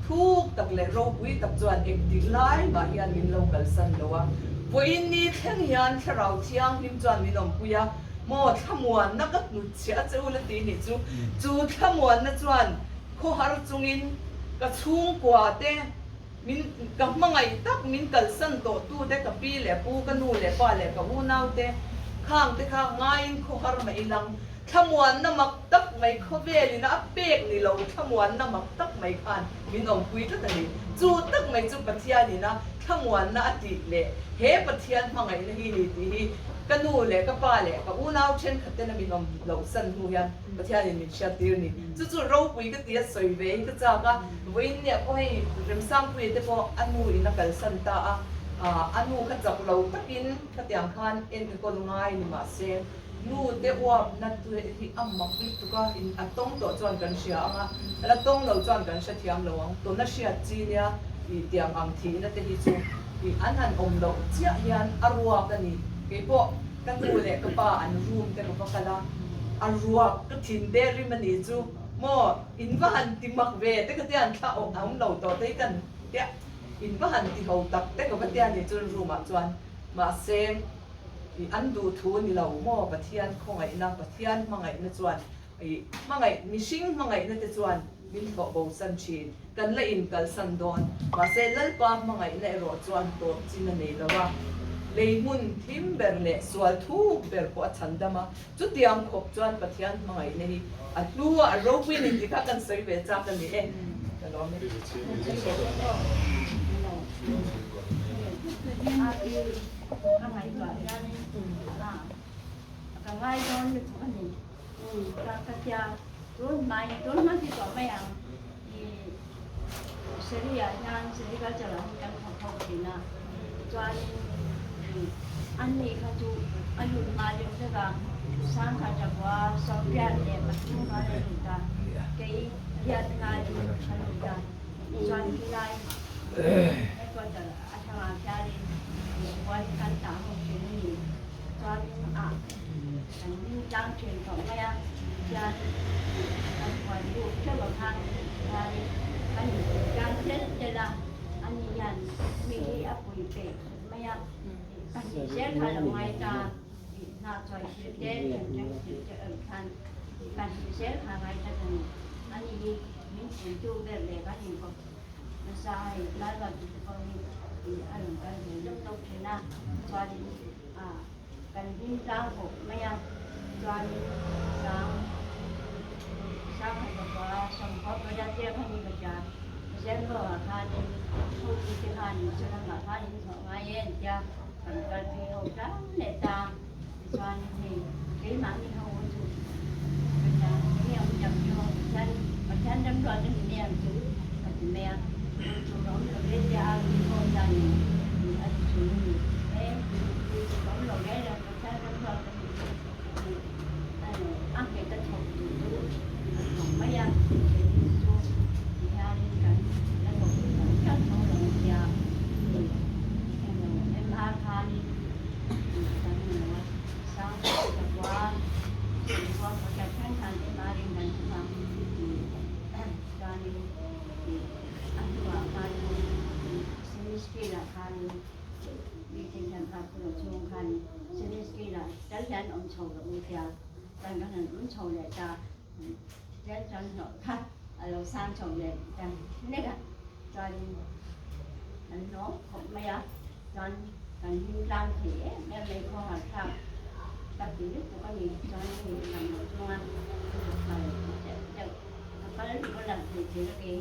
thuk tak leh ropui tak chuan engtik lai mah hian min lo kalsan lo a. Vawiin ni thleng hian Thlarau Thianghlim chuan min awmpui a, Maw thlamuanna ka hnutchhiah a che u la ti nih chu. Chu thlamuanna chuan khawhar chungin ka chhungkua te min ka hmangaih tak min kalsan tawh tu te ka pi leh pu ka nu leh pa leh ka unau te khang te kha ngaiin khawhar mah ilang thlamuanna mak tak mai khawvelin a pek ni lo thlamuanna mak tak mai khan min awmpui tlat a ni. Chu tak mai chu Pathianin a thlamuanna a tih leh he Pathian hmangaihna hi ni tih hi ka nu leh ka pa leh ka unau thenkhat tena min awm loh san hnu hian Pathianin min hriattir a ni. Chu chu ropui ka ti a sawi ve hi ka chak a, vawiin nia pawh hei Remsangpuia te pawh a nu in a kalsan ta a, a nu kha chak lo takin khatiang khan enkawl ngai ni mahse, Nu te uapna te hi a mak lutuk a, in a tawng tawh chuan kan hria ang a, a la tawng lo chuan kan hre thiam lo ang. Tuna hriat chi nia ih tiang ang thihna te hi chu ih an han awm loh chiah hian a ruak a ni. Keipawh ka nu leh ka pa an room te ka va kal a, a ruak ka thin te rim a nih chu maw in va han ti mak ve te ka tia an thla awm a awm lo tawh te hi kan tia in va han ti ho tak te ka va tia nih chuan room ah chuan mahse I an duh thu ni lo maw Pathian khawngaihna, Pathian hmangaihna chuan i hmangaih mihring hmangaihna te chuan min thlawh bo san thin, kan la in kalsan dawn. Mahse Lalpa hmangaihna erawh chuan tawp chin a nei lo a, lei hmun thim ber leh sual thuk ber pawh a chhan dam a, chutiang khawp chuan Pathian hmangaihna hi a hlu a, a ropui a ni tih kha kan sawi ve chak a ni e. Ka lawm e. Ka ngaihtuah hianin ka ngai dawn lutuk a ni. Ka ka tia tun hmai tun hma ti tawh mai ang i Seri-ah hian sericulture ah hian kan thawk ho thin a chuanin i an ni kha chu a lut hma deuh vek a Sangha Chakua Sawmriat leh Pathum khan a lut a kei riat ngaiin ka lut a chuan khilai headquarter A thangah hianin misual hi kan tah ho thin a ni. Chuanin a kan hming tlang thin khawp mai a, tihian kan huan lut theuh ang kha hianin kan inpui tlang tel tel a, ani hian mi hi a pui peih khawp mai a, 2 zel kha lo ngai ta, hna chawi thil te, thenthleng thil te awm khan 2 zel kha ngai tlat a ni. Ani hi min puitu ber leh kan inkawp. Nasa hei tlai ban tih te pawh hi ih a rawn kal ve lawk lawk thin a, chuanin ah kan hlim tlang bawk mai a, chuanin sang sang khat pakua sawmkua pariat vel kha ni ka hria December ah khanin. Hotute khan chulamah khan in thawh ngai e an tia, kan kalpui ho tlang leh ta. Tichuan hei keimahni ho chu ka tia, enge awm tak chu Pathian Pathian remruat a ni mai ang chu ka ti mai a. Vui tur a awm lo ve tia a ti pawh chuanin a ti thin a ni. E vui tur a awm lo reng reng Pathian remruat a ni tih a nghet a thawk duh chu a thawk mai a. Keini chu tihianin kan la thawk duh tak tak tho lo tia englo MR khanin Chuan kan hlim tlang thei em em mai khaw har thlak ka ti lutuk a ni. Chuan hei lam lo chunga ka kal deuh deuh ka kal ka lang thei thei lo kei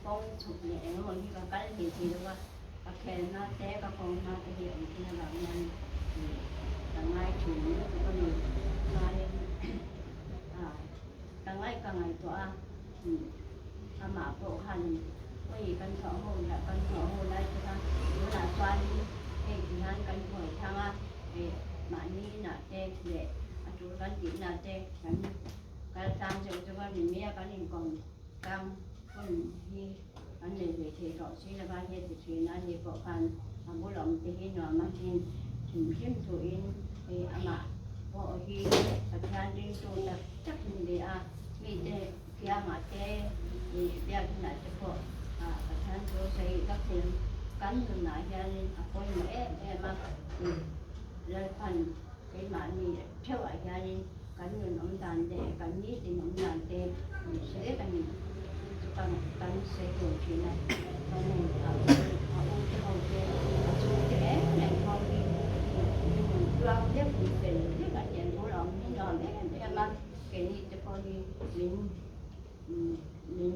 kawng chhuk leh eng emaw hi ka kal thei thei lo a, ka khelna te ka kawngna te hi a awm thin avang hian ka ngai thin lutuk a ni. Chuanin ka ngaih ka ngaihtuah a. Amah pawh khan awi kan thawh ho lah kan thawh ho lai te kha tunah chuan hei ti hian kan hawi thlang a, eh mahni inah te leh a tul kan tihna te kan kal tlang zeuh zeuh a, mi a kan inkawm tlang hun hi kan nei ve thei tawh si lova he ti thin a ni pawh khan a bul awm te hi nuam a hlim hrim hrim thuin hei amah pawh hi Pathian ringtu tak tak ni ve a. Mite kiangah te ih biakinah te pawh ah Pathian chu sawi vak thei kan nunah hianin a pawimawh em em a, ih Lalpan keimahni theuhah hianin kan nun awm dan leh kan nitin awm dan te min hre vek a ni. Chu chu kan kan sawi tur thin a, chuan hei a u a u te ho te a chhungte reng reng ho hi ih mi nun tluang deuh mi fel vek a hian bul a awm hi nuam em em a. Keini te pawh hi min min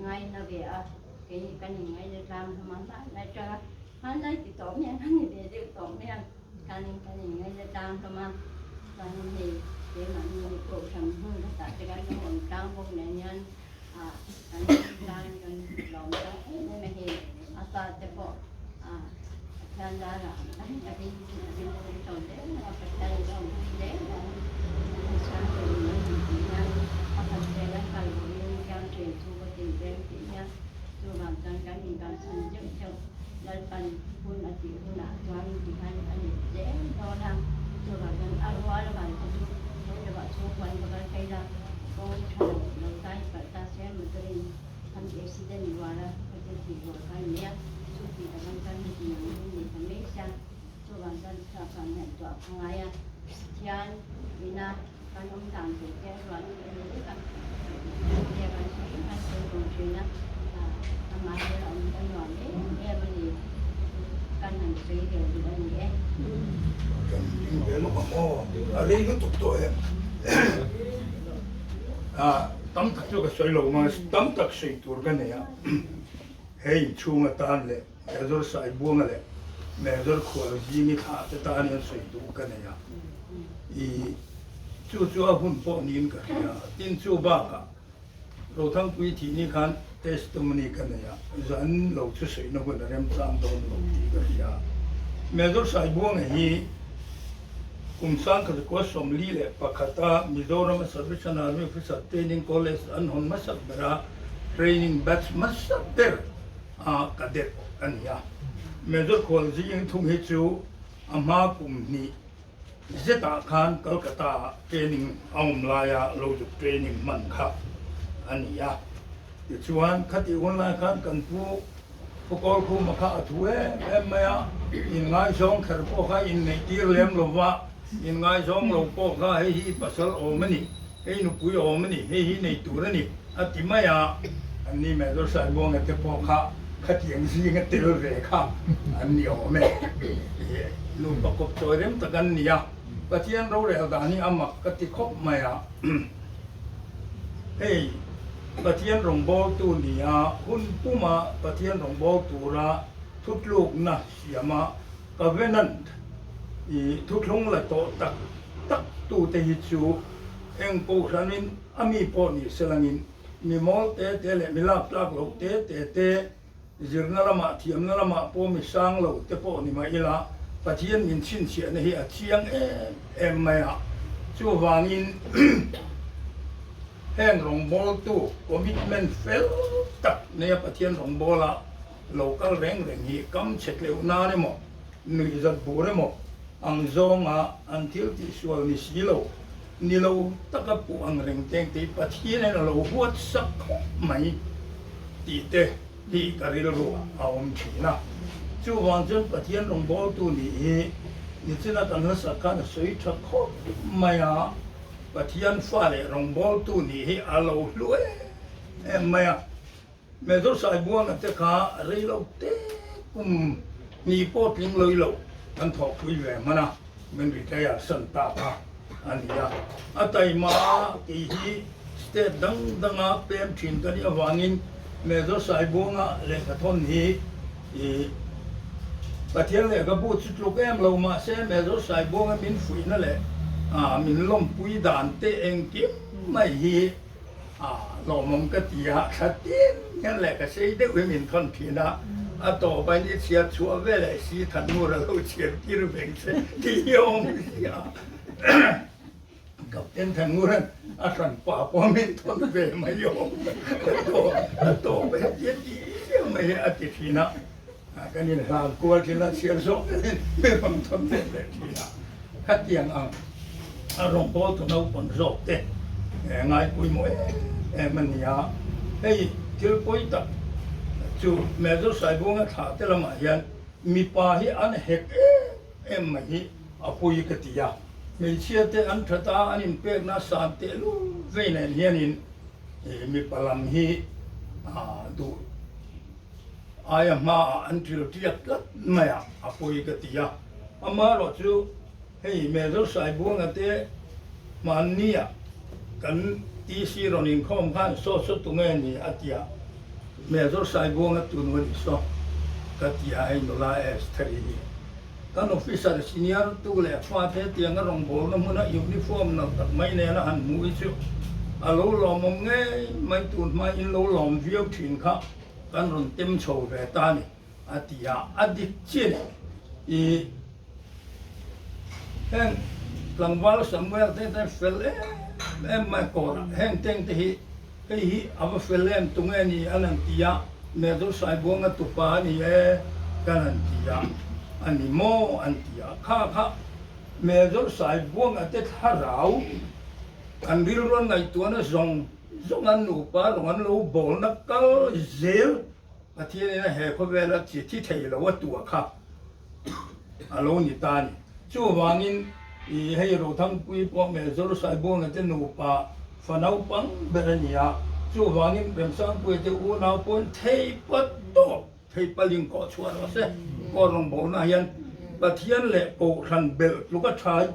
ngaina ve a, keini kan inngaina tlang hlawm a, hmanlai atanga hmanlai ti tawh mai ang a ni ve deuh tawh mai ang, kan kan inngaina tlang hlawm a, chuanin hei keimahni kohhran hmun khatah te kan lo awm tlang bawk nen hian ah kan tan kan lawm tlang em em a hei a pa te pawh ah Pathian zarah an takin a ring chho zel a, Pathian in a awmpui zel a, Pathian in an han tih hian a khat vel an kal vawiin thiam thin chu ka ti reng tih hian chuvang chuan kan inkalsan zeuh zeuh Lalpan hun a tih hunah chuan ti hian a ni zel dawn a, chuvang chuan a rual rual te chu sawi lovah chhungkua in va kal phei la, kawng tha lo lo tai palh ta se motor in an accident rual a ka ti tih rual kha a ni a, chu tih tak an tan heti ang hi ni ta mai sia, chuvang chuan thlalak khan ngaihtuah ka ngai a, Pathian ina kan awm dan tur te a ruat hi a ni vek a, tia kan sawi kan sawi tur thin a, amah hi a awm ta nuam em em a ni, kan han sawi ve duh a ni e. Kan ding ve lawk ang aw, a rei lutuk tawh em? Tam tak chu ka sawi lo mai, tam tak sawi tur ka nei a, hei inchhung atan leh Major Saibuanga leh Major Khualzingi thlah te tan hian sawi duh ka nei a, i chu chu a hun pawh niin ka hria, tin chu bakah Rothangpui thih ni khan testimony ka nei a, zan lo chu sawi na hun a remchang dawn lo tih ka hria. Major Saibuanga hi kum sangkhat 41 a Mizoram-a Salvation Army Officer Training College an hawn hmasak ber a, training batch hmasa ber a cadet a ni a. Major Khualzing thung hi chu a hma kum hnih Zetah khan Kolkata-ah training a awm laia lo zuk training hman kha a ni a. Tichuan, khatih hun lai khan kan pu Pukawr Khuma kha a thu em em mai a, inngaizawng kher pawh kha inneihtir lem lo va, inngaizawng lo pawh kha hei hi pasal awm a ni, hei nupui awm a ni, hei hi nei tur a ni a ti mai a. Anni Major Saibuanga te pawh kha Khatiang zinga tel ve kha an ni awm e. Nupa kawp chawi rem tak an ni a, Pathian rorel dan hi a mak ka ti khawp mai a. Hei. Pathian rawngbawltu nia hun puma Pathian rawngbâwl tura thutlukna siama Covenant i thuthlung la tawh tak tak tute hi chu eng kohhranin a mi pawh ni selangin mi mawl te te leh mi lak tlak loh te te te zirna lamah thiamna lamah pawh mi sang lo te pawh ni mah ila Pathian min chhinchhiahna hi a chiang em em mai a, chuvangin heng rawngbawltu commitment fel tak neia Pathian rawngbawla lo kal reng reng hi kam chhe tleuh nan emaw nuihzat bur emaw ang zawnga an thil tihsual ni si lo ni lo taka puh ang reng teng te hi Pathianin a lo huat sak khawp mai tih te hi ka rilru ah a awm thin a. Chuvang chuan Pathian rawngbawltu nih hi nichina kan hlasak khan a sawi tha khawp mai a, Pathian fa leh rawngbawltu nih hi a lo hlu em em mai a. Major Saibuanga te kha rei lo te kum hnih pawh tling lawih lo kan thawhpui ve hman a, min retire san ta kha a ni a. A taima tih hi state dang danga pem thin ka nih avangin Major Saibuanga lehkhathawn hi i Pathian lehkhabu chu tluk em lo mahse Major Saibuanga min fuihna leh min lawmpui dan te engkim mai hi A lawmawm ka ti a, thla tin hian leh ka sei deuh hi min thawn thin a, a tawp a in i chhiat chhuah ve leh si Thanmur a lo chhiat tir veng che tih hi a awm si a, Captain Thanmuran a hran pa pawh min thawn ve mai awm a tawp a heti a ti em mai a ti thin a, kan inhlan kual thin a, chhiar zawk in min rawn thawn ve leh thin a, khatiang ang. A rawngbawltu naupang zawk te ngaipawimawh em em a ni a, hei thil pawi tak chu Major Saibunga thlah te lamah hian mipa hi an hek em em mai hi a pawi ka ti a, hmeichhia te an that a, an inpekna san tehlul vei nen hianin mipa lam hi duh aia hmaah an ṭil ṭiak tlat mai a, a pawi ka ti a, amaherawhchu. Hei Major Saibuanga te hmannia kan TC rawn inkhawm khan saw saw tunge ni a tia, Major Saibuanga tunu a ni saw ka tia hei nula Estheri hi. Kan officer senior tu leh fate tianga rawngbawlna hmuna uniform nalh tak mai nena han hmuh hi chu a lo lawmawm ngei mai tun hma in lo lawm viau thin kha kan rawn tem chho ve ta a ni. A ti a, a dik chin i heng tlangval Samuel te te fel em em mai kawr ah heng teng te hi hei hi a va fel em tunge ni an han ti a, Major Saibuanga tupa a ni e kan han ti a, a ni maw an ti a, kha kha Major Saibuanga te thlarau an rilruan ngaihtuahna zawng zawng an nupa rawng an lo bawlna kal zel Pathianin a he khawvela chi thi thei lo a tuah kha a lo ni ta a ni. Chuvangin i hei Rothangpui pawh Mezor Saibuanga te nupa fa naupang ber a ni a, chuvangin Remsangpuia te unau pawhin thei pa tawp thei paling kawh chhuah rawh se. Kaw rawngbawlna hian Pathian leh Kohhran belh tluk a tha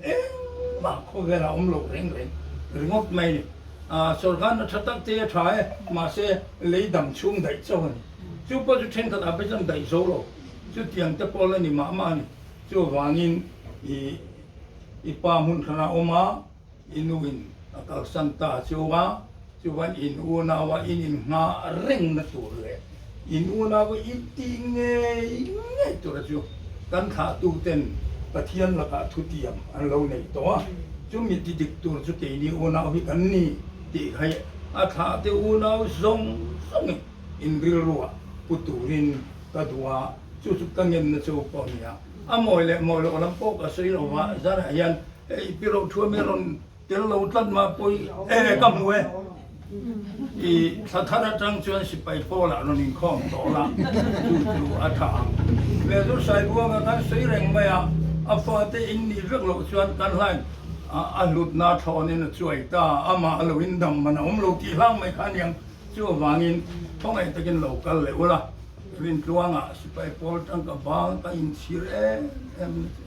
Engmah khawvel a awm lo reng reng ringawt mai a ni. Sawrkar na tha tak te a tha e, mahse lei dam chhung daih chauh a ni. Chu pawh chu thenkhat ah phei chuan daih zo lo, chutiang te pawh la ni mah mah a ni. Chuvangin i i pa hmun hran a awm a, i nu in a kalsan ta chu a, chuan in unau a in inngah reng na tur leh in unau a in tih ngei ngei tura chu kan thlahtu ten Pathian lakah thutiam an lo nei tawh a, chumi ti dik tur chu keini unau hi kan ni tih kha hi a thlahte unau zawng zawngin in rilruah pu turin ka duh a, chu chu ka ngenna chu pawh a ni a, a mawi leh mawi loh lam pawh ka sawi lo va, zanah hian hei pi rohthua mi rawn Tel lo tlat mah pawi e ka hmu e. I thla thar atang chuan sipai pawlah rawn inkhawm tawh la, chu chu a tha ang. Mezur Saibuanga kan sawi reng mai a, a fate in nih vek loh chuan kan hlain a hlutna thlawnin a chuai ta, amah a lo indam man a awm lo tih hlang mai kha a niang. Chu avangin khawngaih takin lo kal leh ula, Rintluangah sipai pawl tangka bang ka inchhir em em na chu.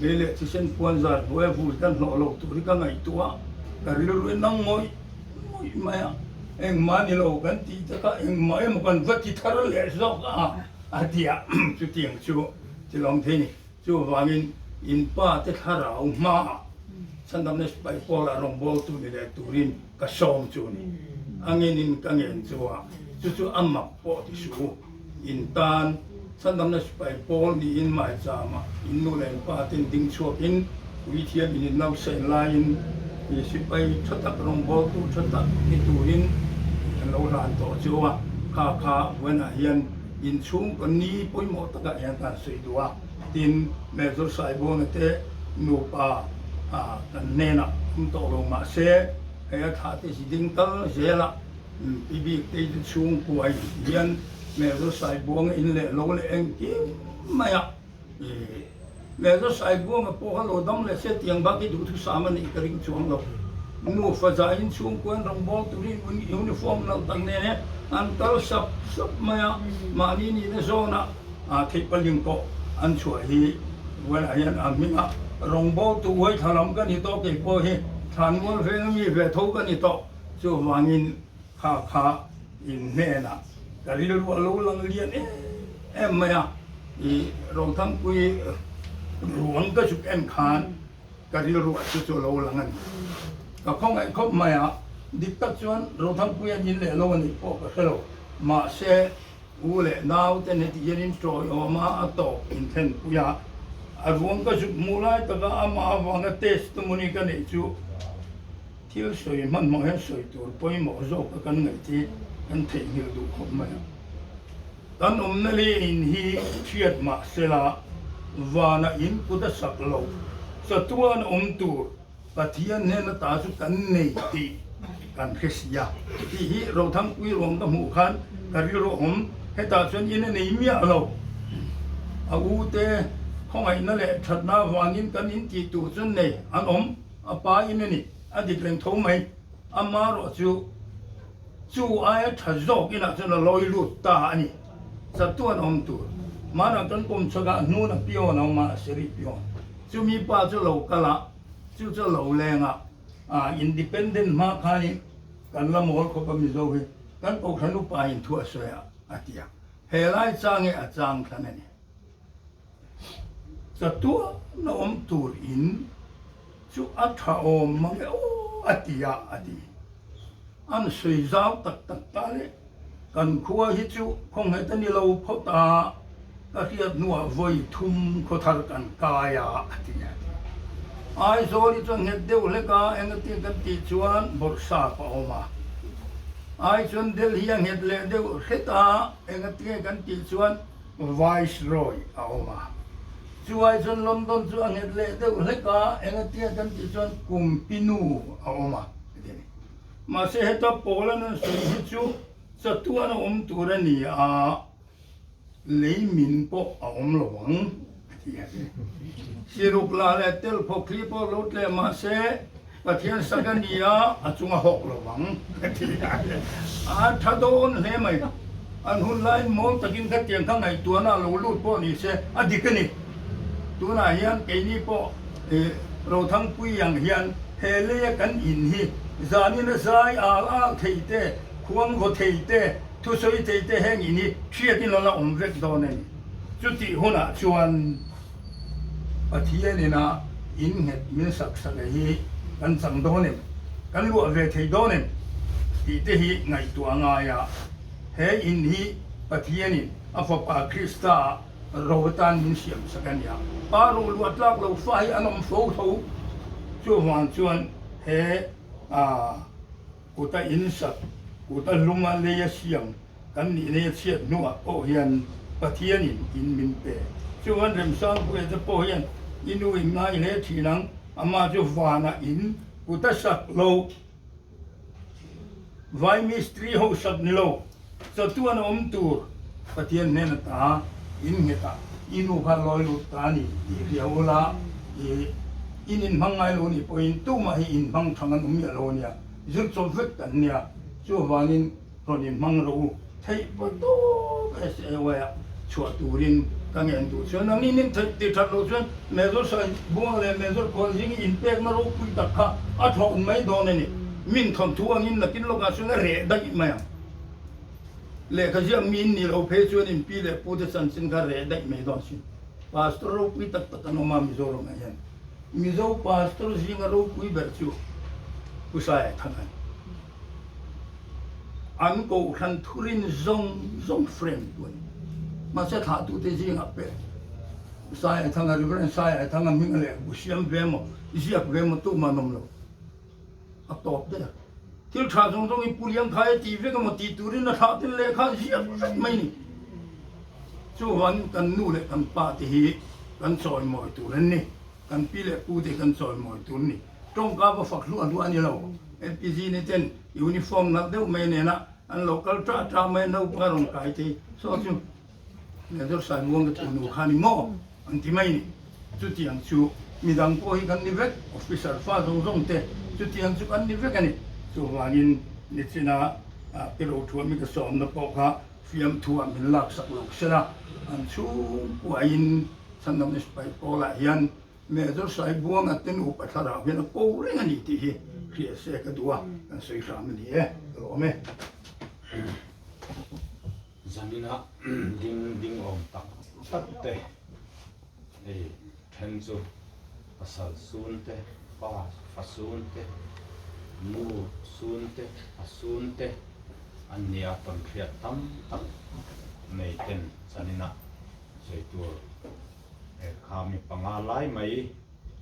Lei leh thisen puan zar hnuaia vui kan hlawh lo tur hi ka ngaihtuah a, ka rilru in nang ngawih ngawih mai a. Engmah ni lo kan tih te kha engmah emaw kan va ti thar leh zawk a a ti a, chutiang chu tilawm thei ni. Chuvangin in pa te thlarau hmaah Chhandamna Sipai Pawla rawngbawltu ni leh turin ka sawm chu ni. A ngenin ka ngen chu a, chu chu a mak pawh ti suh u. In tan Chhandamna Sipai Pawl niin maichama in nu leh in pa ten ding chhuakin Puithiam in in nausen laiin i sipai tha tak rawngbawltu tha tak ni turin an lo hlan tawh chu a, kha kha buanah hian inchhungkaw ni pawimawh takah hian kan sawi duh a, tin Major Saibawna te nupa kan hnenah awm tawh lo mah se hei a thlah te chi ding kal zela pi bik te chu chhungkua in hian Major Saibuanga in leh lo leh engkim maia Meza Saibuanga pawh a lo dam leh se tiang bak hi duhthusam a nih ka ring chuang lo. Nufa zaiin chhungkuan rawngbâwl turin uniform nalh tak nen hian an kal sap sap mai a, mahni nihna zawnah theih paling pawh an chhuah hi buaiah hian a hming a rawngbâwltu uai thla lam ka ni tawh kei pawh hi thlanmual veng ami ve tho ka ni tawh chuvangin kha kha in hnenah ka rilru a lo lang lian em em mai a, i Rothangpui ruang ka zuk en khan ka rilru ah chu chu a lo lang a ni. Ka khawngaih khawp mai a, dik tak chuan Rothangpui an in leh lo a nih pawh ka hre lo, mahse u leh nau te heti hian in tawi awm a, a tawp in thlenpui a, a ruang ka zuk hmuh lai taka amah avanga testimony ka neih chu, Thil sawi hmanhmawh hian sawi tur pawimawh zawk a kan ngaih hi kan theihnghilh duh khawp mai a. Kan awmna leh in hi hriat mah sela vana in kut a sak lo, chatuan awm tur Pathian hnena ta chu kan nei tih kan hre si a. Tih hi Rothangpui ruang ka hmuh khan ka rilru awm, hetah chuan in a nei miah lo. A u te khawngaihna leh thatna avangin kan in tih tur chu nei an awm. A pa in a ni, a dik reng tho mai. Ama erawh chu chu aia tha zawk inah chuan a lawi lut ta a ni. Chatuan awm tur. Hmanah kan kum chhakah hnuna pion a awm a, Seri pion. Chumi pa chu lo kal a, chu chu a lo leng a. Independent hma khanin kan la mawl khawp a Mizo hi kan Kohhran upa in thu a sawi a, a ti a. He lai change a chang thlan a ni. Chatuan a awm tur in chu a tha awm mang e aw a ti a a ti. An sawi zau tak tak ta le kan khua hi chu khawnghet a ni lo phawt a, ka hriat hnuah vawi thum khaw thar kan kai a a ti a ti. Aizawl hi chuan nghet deuh hlek a engati kan tih chuan bawrhsap a awm a. Ai chuan Delhi a nghet leh deuh hret a engati kan tih chuan Viceroy a awm a. Chu ai chuan London chu a nghet leh deuh hlek a, engatia kan tih chuan Kumpinu a awm a ti a ni. Mahse heta Paula nun sawi hi chu chatuan a awm tur a ni a, lei min pawh a awm lo ang a ti a ni. Siruk la leh tel phawk thli pawh lo tleh mahse Pathian sak a ni a, a chung a hawk lo vang a ti a. A tha dawn hle mai. An hun laiin mawl takin khatiang kha ngaihtuahna a lo lut pawh ni se, a dik a ni. Tunah hian keini pawh Rothangpui ang hian he leia kan in hi zanin a zai al al thei te, khuang vaw thei te, thusawi thei te heng in hi hriatin a la awm vek dawn a ni. Chutih hunah chuan. Pathian ina in nghet min sak sak e hi kan chang dawn em? Kan luah ve thei dawn em? Tih te hi ngaihtuah a ngai a. He in hi Pathian in a Fapa Krista ah ro atan min siam sak a nia. Pa ro luah tlak lo fa hi an awm fo tho. Chuvang chuan he kuta in sak, kuta lung a lei a siam, Kan nih nei a chhiat hnuah pawh hian Pathianin in min pe. Chuan Remsangpuia te pawh hian i nu in ngai hle thin ang, amah chu vanah in kut a sak lo. Vai mistri ho sak ni lo, chatuan a awm tur Pathian hnen ata in nghetah i nu kha lawi lut ta a ni tih hria ula, i in inhmang ngai lo nih pawhin tumah hi inhmang thang an awm miah lo ania, zir chawp vek kan nia. Chuvangin. Rawn inhmang rawh u, theih pawh tawp SAY ah chhuah turin ka ngen duh chuan ang in in theih tih that loh chuan Major Sai Buang leh Major Khualzing i inpekna ropui tak kha a thlawh mai dawn a ni. Min thawnthu angin nakin lawkah chuan a reh daih mai ang. Lehkha ziak miin ni lo phei chuan in pi leh pute chanchin kha reh daih mai dawn sin. Pastor ropui tak tak an awm a Mizoramah hian. Mizo pastor zinga ropui ber chu Pu Saia Thang a ni. An kohhran thurin zawng zawng frame tu a ni. Mahse thlahtute zingah pek Saia Thanga, Reverend Saia Thanga hminga lehkhabu siam ve emaw, ziak ve emaw tumah an awm lo. A tawp daih a. Thil tha zawng zawng i pu liang khai a tih vek emaw tih turin a thlah tel leh kha ziak vek mai ni. Chuvangin kan nu leh kan pa te hi kan chawimawi tur an ni. Kan pi leh pu te hi kan chawimawi tur a ni. Tawngka va fak hluah hluah a ni lo. LPG ni ten uniform nalh deuh mai nena an lo kal ṭah ṭah mai a, naupang a rawn kai thei. Saw chu Major Saimuang ka tunu kha ni maw an ti mai ni. Chutiang chu midang pawh hi kan ni vek, officer fa zawng zawng te chutiang chu kan ni vek a ni. Chuvangin nichina Piro Thuami ka sawmna pawh kha fiamthu ah min laksak lo sela, an chhungkuain Chhandam Sipai Pawlah hian Major Saibuanga te nupa thlarau hian a ko reng a ni tih hi hria se ka duh a, kan sawi hram a ni e, ka lawm e. Zanina ding ding awm tak tak te hei then chu pasal sun te, pa fa sun te, nu sun te, a sun te an nia tawn hriat tam tak nei ten zanina sawi tur kha mi panga lai mai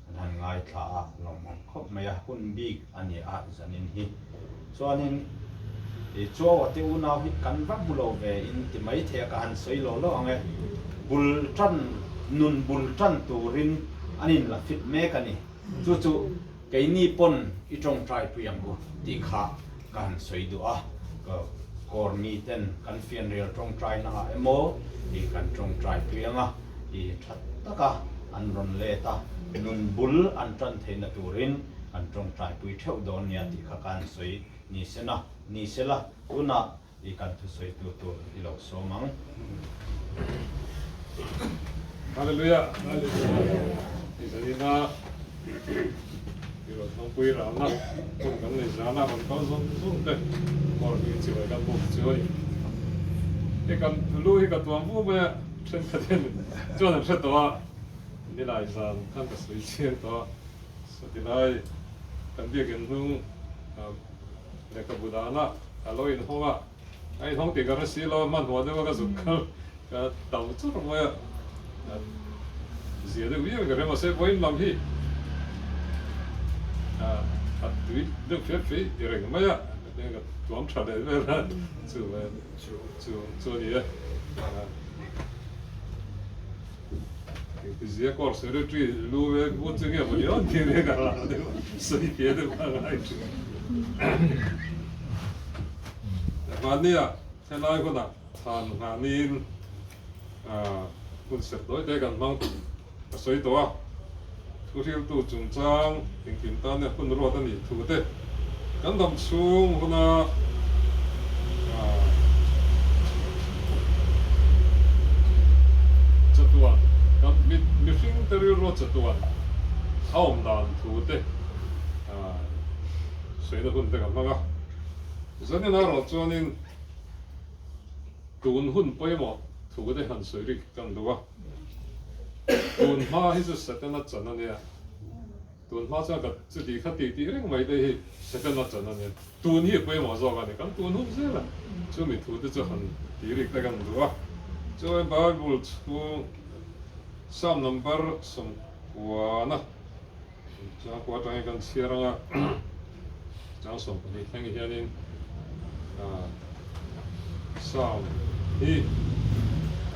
an han ngaithla a, lawmawm khawp mai a, hun bik a ni a zanin hi. Chuanin i Chuaua te unau hi kan va hmu lo ve in ti mai thei a, ka han sawi lo lo ang e. Bul tan, nun bul tan turin an in la fit mek a ni. Chu chu keini pawn i tawngtai pui ang u tih kha ka han sawi duh a, ka kawr mi ten kan fianrial tawngtai na ah emaw i kan tawngtai pui ang a, i tha taka an rawn let a, nun bul an tan theihna turin kan tawngtai pui theuh dawn nia tih kha ka han sawi ni sena, ni sela tunah i kan thusawi tu tur i lo sawm ang. Hallelujah. Izalina i rawn hnawngpui ralna hun kan nei zana rawn kal zawng zawng te kawr hi chibai kan buk chu a ni. Hei kan lu hi ka tuam vu mai a, thenkhat hian chuan an hre tawh a, nilai zan khan ka sawi chiang tawh a, satilai kan biakin hnung lehkhabu dana a lo inhawng a, a inhawng tih ka hre si lo a, hmanhmawh deuh a ka zuk kal ka tau chur mai a, zia deuh viau in ka hre mahse vawiin lam hi a tui deuh fep fei reng mai a, ka tuam tha leh vel a, chu chu chu a ni e. Zia kawr secretary lu ve but chu nge maw ni awn tih ve ka hlau deuh a, sawi fia deuh kha a ngai thin. Mahnia helai hunah chhan nghahniin hun serh dawi te kan hmang tih ka sawi tawh a, thuhriltu chungchang engkim tan hian hun ruat a nih thu te kan dam chhung huna Chatuan kan mihring te rilrua chatuan a awm dan thu te sawina hun te kan hmang a. Zanin erawh chuanin tun hun pawimawh thu te han sawi rik kan duh a. Tun hma hi chu Setana chan a nia. Tun hma chuan ka chuti kha tih tih reng mai te hi Setana chan a nia. Tun hi a pawimawh zawk a ni, kan tun hun zel a, chumi thu te chu han ti rik te kan duh a. Chuan Bible chhung Psalm number 90 chang kua atangin kan chhiar ang a, chang 12 thleng hianin Psalm hi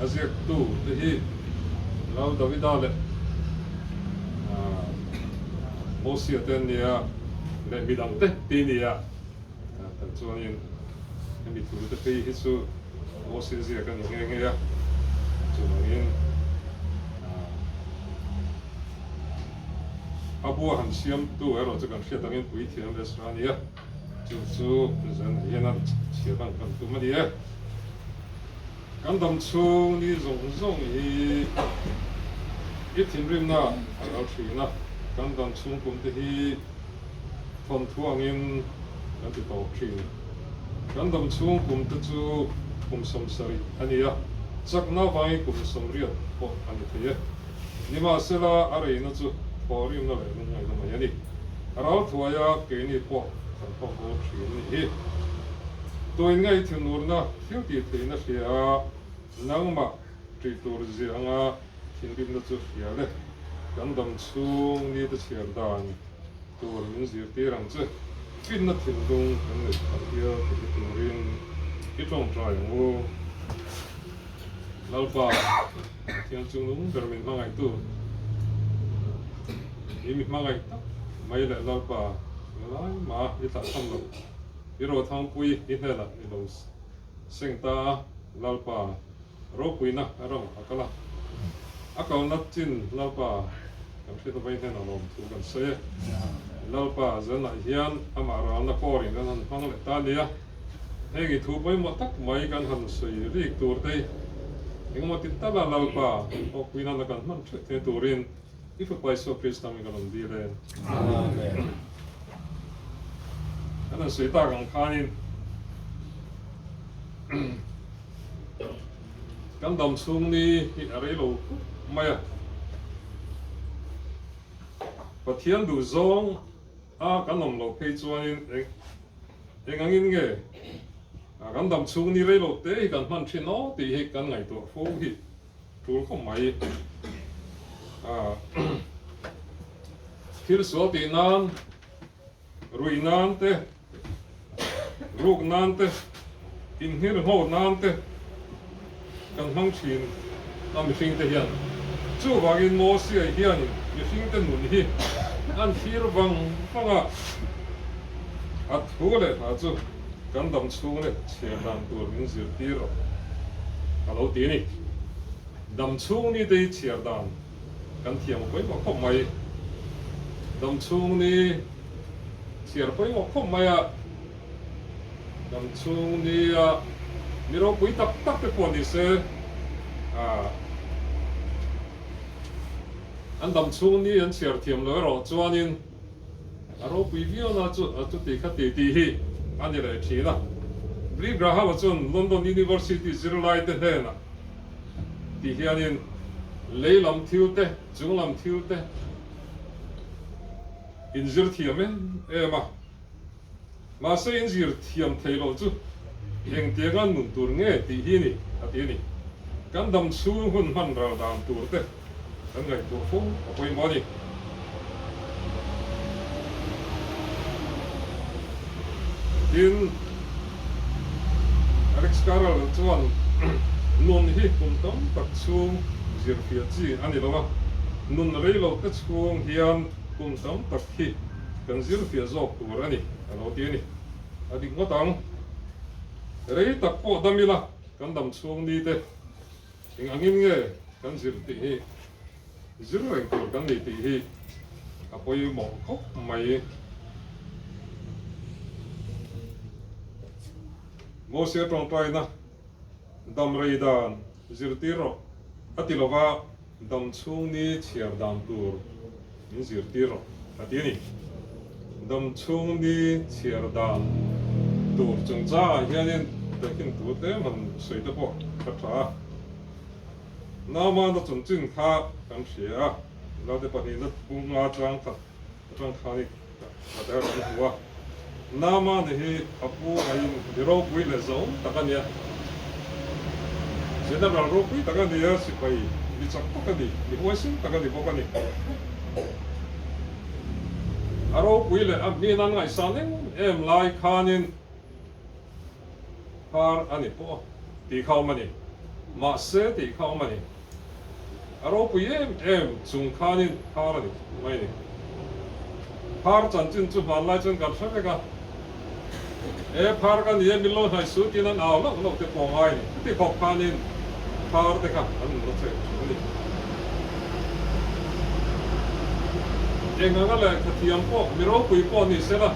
a ziaktu te hi Lal Davida leh Mosia te an nia leh midang te ti nia kan chuanin hemi thu te phei hi chu Mosia ziak a ni nghe nghe a, chuvangin a bua han siamtu erawh chu kan hriat angin puithiam Ezra a ni a. Chu chu zan hian a chhiat ang kan tum a ni e. Kan dam chhung ni zawng zawng hi i thinrimna a ral thin a, kan dam chhung kum te hi thawnthu angin kan ti tawp thin. Kan dam chhung kum te chu kum 70 a ni a, chakna avangin kum 80 pawh a ni thei e. Nimahsela a reina chu thawhrimna leh lungngaihna mai a ni. Ral thuaia keini pawh kan hawk bo thin a nih hi. Tuin nge i thinurna thil tih theihna hria a, nangmah ṭih tur zia anga thinrimna chu hria le. Kan dam chhung ni te chhiar dan tur min zirtir ang che. Finna thinlung kan neih phah hial theihna turin i ṭawngṭai ang u. Lalpa, Pathian chung nung ber min hmangaihtu, i mi hmangaih tak mai leh Lalpa, ngalai mah i thlah tham lo, i rothangpui i hnenah ni lo seng ta a, Lalpa, ropuina a ramah a kal a, a kalna chin Lalpa kan hriat avangin hnenah lawmthu kan sawi e. Lalpa, zanah hian amah ralna kawrin kan han hmang leh ta a nia. Heng i thu pawimawh tak mai kan han sawi rik tur te hi engemaw ti tal a Lalpa awkpui nana kan hman theuh thei turin i Fapa Isua Krista hming kan rawn dil e. Amen. Kan han sawi tak ang khanin kan dam chhung ni hi a rei lo khawp mai a. Pathian duh zawng a kan awm loh phei chuanin eng eng angin nge kan dam chhung ni rei lo te hi kan hman thin aw tih hi kan ngaihtuah fo hi tul khawp mai. Thil sual tih nan, ruih nan te, ruk nan te, inhirngho nan te kan hmang thin a mihring te hian. Chuvangin Mosia hianin mihring te nun hi an thlir vang vang a, a thu leh hla chu kan dam chhung leh chhiar dan tur min zirtir rawh a lo ti a ni. Dam chhung ni te hi chhiar dan kan thiam pawimawh khawp mai. Dam chhung ni chhiar pawimawh khawp mai a. Dam chhung nia mi ropui tak tak te pawh ni se an dam chhung ni an chhiar thiam lo erawh chuanin a ropui viau na chu chuti kha ti tih hi a ni leh thin a. Billy Graham-a chuan London University zirlai te hnenah ti hianin lei lam thil te, chung lam thil te inzir thiam em em a. Mahse inzir thiam thei loh chu engtianga nun tur nge tih hi ni a ti a ni. Kan dam chhung hun hman ral dan tur te kan ngaihtuah fo a pawimawh a ni. Tin, Alex Carrel chuan nun hi kum tam tak chhung zirfiah chi a ni lo a, nun rei lo te chhung hian kum tam tak hi kan zirfiah zawk tur a ni, a lo ti a ni. A dik ngawt ang. Rei tak pawh dam ila kan dam chhung ni te eng angin nge kan zir tih hi zir reng tur kan ni tih hi a pawimawh khawp mai. Mosia tawngtaina dam rei dan zirtir rawh a ti lova dam chhung ni chhiar dan tur min zirtir rawh a ti a ni. Dam chhung ni chhiar dan tur chungchangah hianin tehkhin tu tlem han sawi te pawh ka tha a. Naumana chanchin kha kan hria a, naute pahnihna bunga chang khat atang khan i ka ter kan hmu a. Naamani hi a pu aiin mi ropui leh zo tak a nia. General ropui tak a ni a, sipai mi chak tak a ni, mi huaisin tak a ni bawk a ni. A ropui leh a hmin an ngaihsan em em lai khanin phar a ni pawh tih kha awm a ni. Mahse tih kha awm a ni. A ropui em em chung khanin phar a ni mai a ni. Phar chanchin chu hmanlai chuan kan hre vek a. E phar ka ni e, min lo hnai su tiin an au lauh lauh te pawh ngai a ni. Chuti khawp khanin phar te kha an la chek thin a ni. Eng anga lehkha thiam pawh mi ropui pawh ni sela,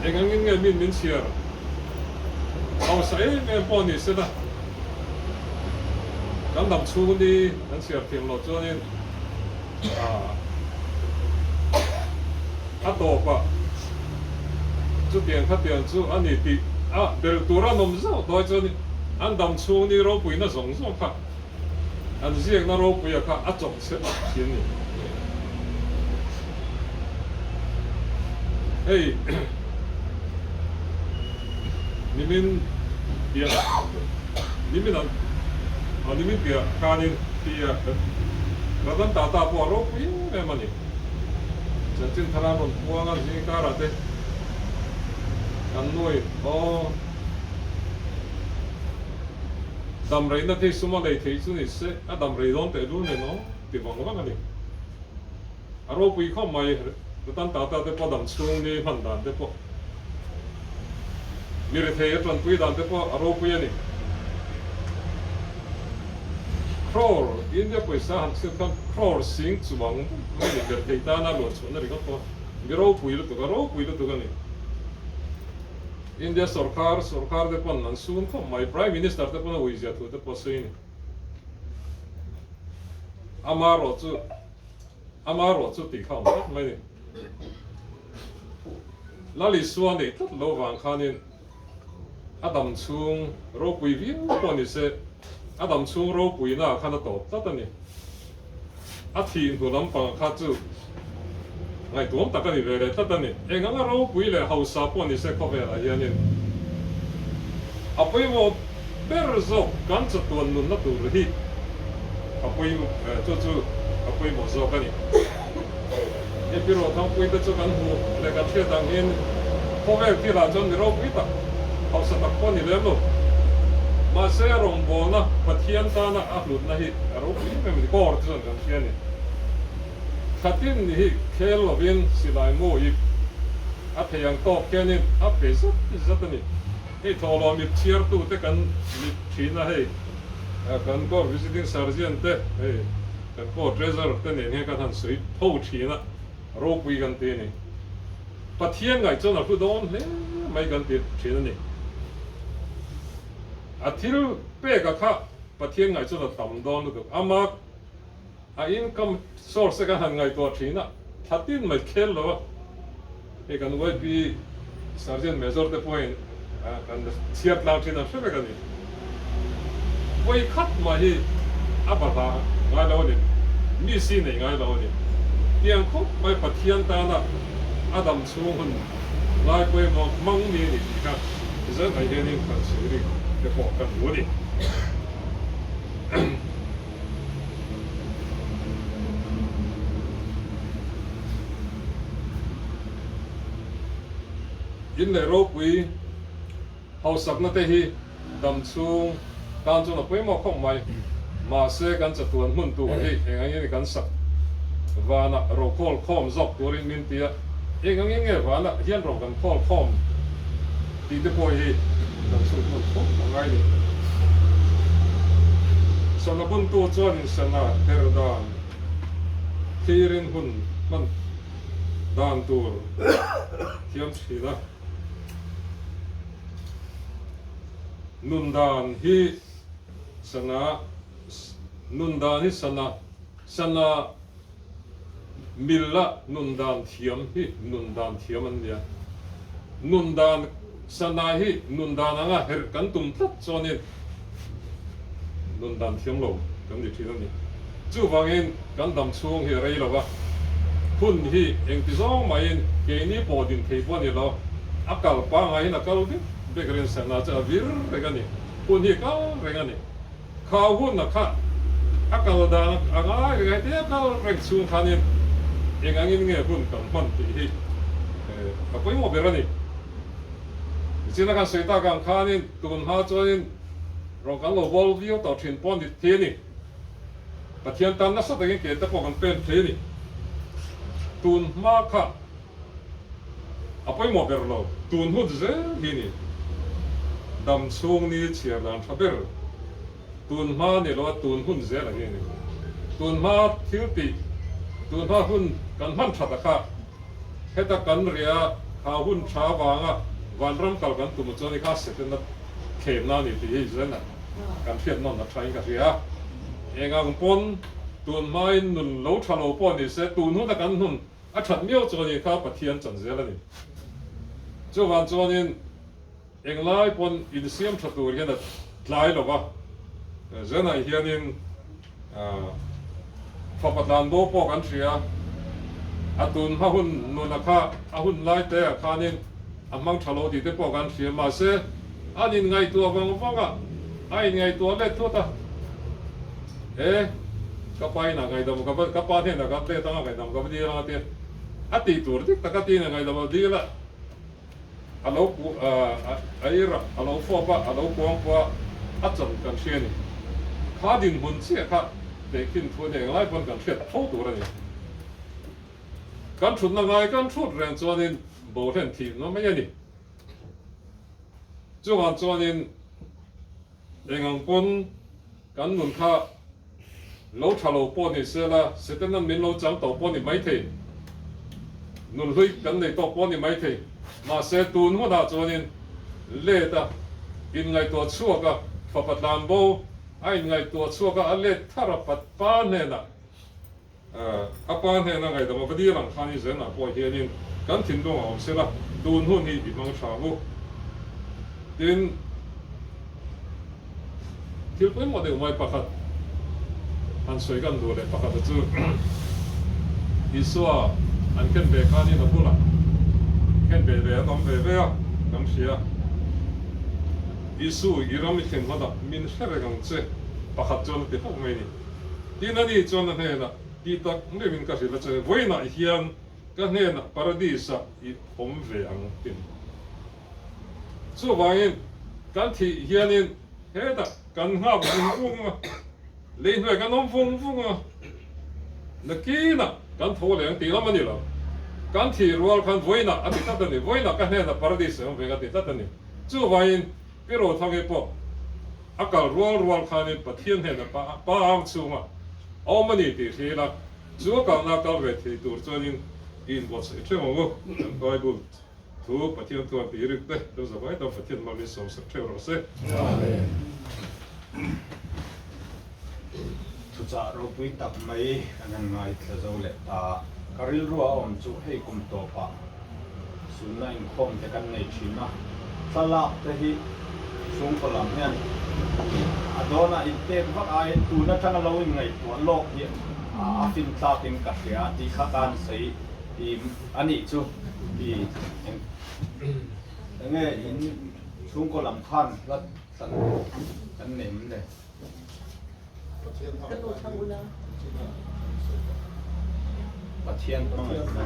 eng angin nge min min chhiar hausa em em pawh ni sela, kan dam chhung ni kan chhiar thiam loh chuanin a tawpah. Chutiang khatiang chu a ni tih a bel tur an awm zauh dawi chuan an dam chhung ni ropuina zawng zawng kha an ziakna ropuia kha a chawk chhe tak thin a ni. Hei nimin piah nimin an aw nimin piah khanin tia Ratan Tata pawh a ropui em em a ni. Chanchin thar an rawn puang a zing karah te kan nuai aw dam reina thei sum a lei thei chu ni se a dam rei dawn teh lul nen aw ti vang vang a ni. A ropui khawp mai Ratan Tata te pawh dam chhung ni hman dan te pawh mi rethei a tanpui dan te pawh a ropui a ni. Crore, India pawisa han chhiat khan crore sing chuang mai ni ber thei tana luan chhuahna ringawt pawh mi ropui lutuk a ropui lutuk a ni. India sorkar, sorkar te pawn an sun khawp mai, Prime Minister te pawn a uizia thu te pawh a sawi a ni. Amarawh chu, amarawh chu tih kha awm tlat mai a ni. Lal Isua neih tlat lo vang khanin A dam chhung ropui viau pawh ni se, a dam chhung ropuina khan a tawp tlat a ni. A thih hnu lampang kha chu ngaihtuam tak a ni ve leh tlat a ni. Eng anga ropui leh hausa pawh ni se khawvelah hianin a pawimawh ber zawk kan chatuan nunna tur hi a pawi chu chu a pawimawh zawk a ni. He pi Ruathangpui te chu kan hmuh leh kan hriat ang hian khawvel thilah chuan mi ropui tak, hausa tak pawh a ni lem lo. Mahse a rawngbawlna Pathian tana a hlutna hi a ropui em em a ni. Kawr te chuan kan hria a ni. Thlatin ni hi khel lovin silai mu ip a thei ang tawk hianin a pe zat zat a ni. Hei thawhlawm ip chhiartute kan mit thin a hei kan Corps Visiting Sergeant te hei kan Corps Treasurer te nen hian kan han sawi tho thin a, ropui kan ti a ni. Pathian ngaih chuan a hlu dawn hle mai kan ti thin a ni. A thil pek a kha Pathian ngaih chuan a tam dawn lutuk. Ama a income source te kan han ngaihtuah thin a, thlatin mai khel lo a, hei kan YP Sergeant Major te pawhin kan chhiar tlang thin an hre vek a ni. Vawi khat mah hi a bahlah ngai lo a ni, mi si nei ngai lo a ni. Tiang khawp mai Pathian tana a dam chhung hun ngai pawimawh hmang mi a ni tih kha zan ah hianin kan sawi rik te pawh kan hmu a ni. In leh ropui hausakna te hi dam chhung tan chuan a pawimawh khawp mai. Mahse kan chatuan hmun tur hi eng angin kan sak vanah ro khawl khawm zawk turin min ti a, eng angin nge vanah hian ro kan khawl khawm tih te pawh hi kan chhut hmun khawp a ngai ni. Sana buntu chuanin sana her dan thirin hun hman dan tur thiam thin a. Nun dan hi sana nun dan hi sana sana Milla nun dan thiam hi nun dan thiam an nia. Nun dan sana hi nun dan anga herh kan tum tlat chuanin nun dan thiam lo kan ni thin a ni. Chuvangin kan dam chhung hi a rei lo a, hun hi engti zawng mahin keini pawh din thei pawh a ni lo, a kal pangaiin a kal vek vek rin sana chu a vir reng a ni, hun hi a kal reng a ni. Kha hun a kha a kal dan a ngai reng a, hetia kal reng chhung khanin eng angin nge hun kan hman tih hi a pawimawh ber a ni. Tichuan a kan sawi tak ang khanin tun hma chuanin rawn kan lo bawl viau tawh thin pawh ni thei a ni. Pathian tan nasa takin ke te pawh kan pen thei a ni. Tun hma kha A pawimawh ber lo, tun hun zel hi ni. Dam chhung ni chhiar dan tha ber tun hma ni lo a tun hun zel a hi ni. Tun hma thil tih, tun hma hun kan hman that a kha. Heta kan ria kha hun tha avanga vanram kal kan tum chuan i kha setena thlemna a ni tih hi zen a kan hriat nawn a tha in ka hria. Eng ang pawn tun hmain nun lo tha lo pawh ni se tun hun a kan hun A that miau chu a ni kha Pathian chan zel a ni. Chuvang chuanin englai pawn insiam tha tur hian a tlai lo va, Zanah hianin fapa tlanbo pawh kan hria, a tun hma hun nuna kha a hun lai te ah khanin a hmang tha lo tih te pawh kan hria, mahse an inngaihtuah vang vang a, a inngaihtuah let thut a, e ka pa inah ngaihdam ka va ka pa hnenah ka let anga ngaihdam ka va dil anga tia a tih tur dik taka tiin a ngaihdam a dil a. A lo ku a ei rak, a lo fawp a, a lo kuang pawh a, a chan kan hria a ni. Kha dinhmun chiah kha tehkhin thu ania englai pawn kan hriat tho tur a ni. Kan thutna ngai kan thut reng chuanin bohlen thihna mai a ni. Chuvang chuanin engang pawn kan nun kha Lo tha lo pawh ni se la, Setanan min lo chang tawh pawh ni maithei. Nunhlui kan nei tawh pawh ni maithei. Mahse, tun hunah chuanin let a inngaihtuah chhuak a, fapa tlan bo a inngaihtuah chhuak a, a let thar a pat pa hnenah, a pa hnena ngaihdam a va dil ang khan i zenah pawh hianin kan thinlung a awm se la, tun hun hi i hmang tha ang u. Tin. Thil pawimawh deuh mai pakhat han sawi kan duh leh pakhat a chu Isua an khen ve khanin a bulah khen ve ve an awm ve ve a kan hria. Isu i ram i thlen hmanah min hre reng ang che pakhat chuan a ti hlauh mai a ni. Tin ani chuan a hnenah tih tak meuhin ka hrilh a che vawiinah hian ka hnenah Paradis-ah i awm ve ang tin. Chuvangin kan thih hianin hetah kan nghak vung vung a, lei hnuai kan awm vung vung a, nakinah kan tho leh ang tih lam a ni lo. Kan thih rual khan vawiinah a ti tlat a ni, vawiinah ka hnenah paradis a awm ve ka ti tlat a ni. Chuvangin Pi Rothangi pawh a kal rual rual khanin Pathian hnenah pa ang chhunga a awm a ni tih hria ila, chu a kalna kal ve thei tur chuanin i inbuatsaih theuh ang u, kan Bible. Thu Pathian chuan tih rik te kan za vai tam Pathian hma min sawm sak theuh rawh se. Amen. Thuchah ropui tak mai kan han ngaithla zo leh ta. Ka rilru a awm chu hei kum tawpah sunna inkhawm te kan nei thin a, thlalak te hi chhungkaw lam hian a dawnah inpek vak aiin tun atanga lo inngaihtuah lawk hi a fin tlakin ka hria tih kha ka han sawi. I a nih chu i eng enge in chhungkaw lam khan hla thlan kan nei em le? Pathian hmangaihna Pathian hmangaihna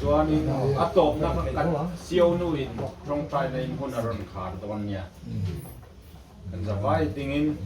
Chuanin a tawpna kha kan Sionu in tawngtaina in hun a rawn khar dawn nia. Kan zavai dingin.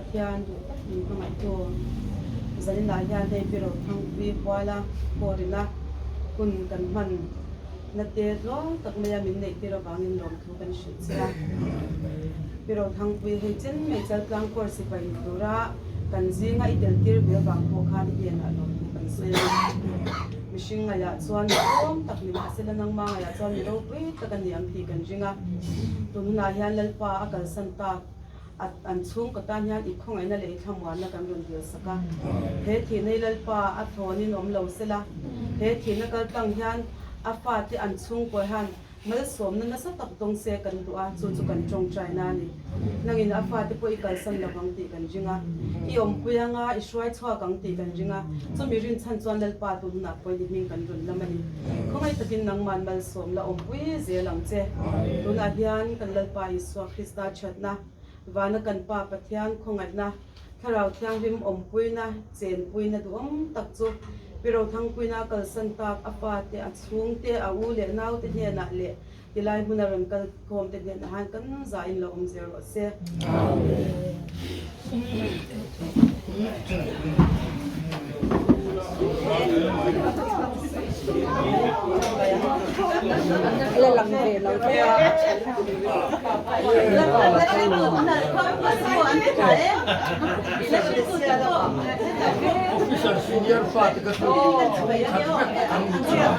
Pathian duh tak min hmangaihtu zaninah hian hei Pi Rothangpui Huala Kawrina hun kan hman na te tluang tak maia min neih tir avangin lawmthu kan hrilh che a. Pi Rothangpui hei chen mai Chaltlang Kawr sipai ni tura kan zinga i tel tir ve avang pawh khan i hnenah lawmthu kan sawi a. Mihring ngaihah chuan mi tlawm tak ni mahsela nangma ngaihah chuan mi ropui tak a ni ang tih kan ring a. Tun hunah hian Lalpa a kalsan tak a an chhungkaw tan hian i khawngaihna leh i thlamuanna kan rawn dil sak a. He thihna hi Lalpa a thlawnin awm lo sela, he thihna kaltlang hian a fate an chhungkaw hian Malsawmna nasa tak dawng se kan duh a, chu chu kan tawngtaina a ni. Nangin a fate pawh i kalsan lo vang tih kan ring a, i awmpui anga i hruai chhuak ang tih kan ring a, chumi rinchhan chuan Lalpa tun hunah pawhin i hming kan rawn lam a ni. Khawngaih takin nangman malsawm la awmpui zel ang che. Tunah hian kan Lalpa Isua Krista thiatna, vana kan Pa Pathian khawngaihna, Thlarau Thianghlim awmpuina, chenpuina duhawm tak chu Pi Rothangpuina a kalsan tak a fate, a chhungte, a u leh naute hnenah leh tilai hmuna rawn kal khawmte hnenah han kan zahin lo awm zel rawh se. La lang ve lo te a. Officer senior fa te kha chu chhung khat vek an ni chiah.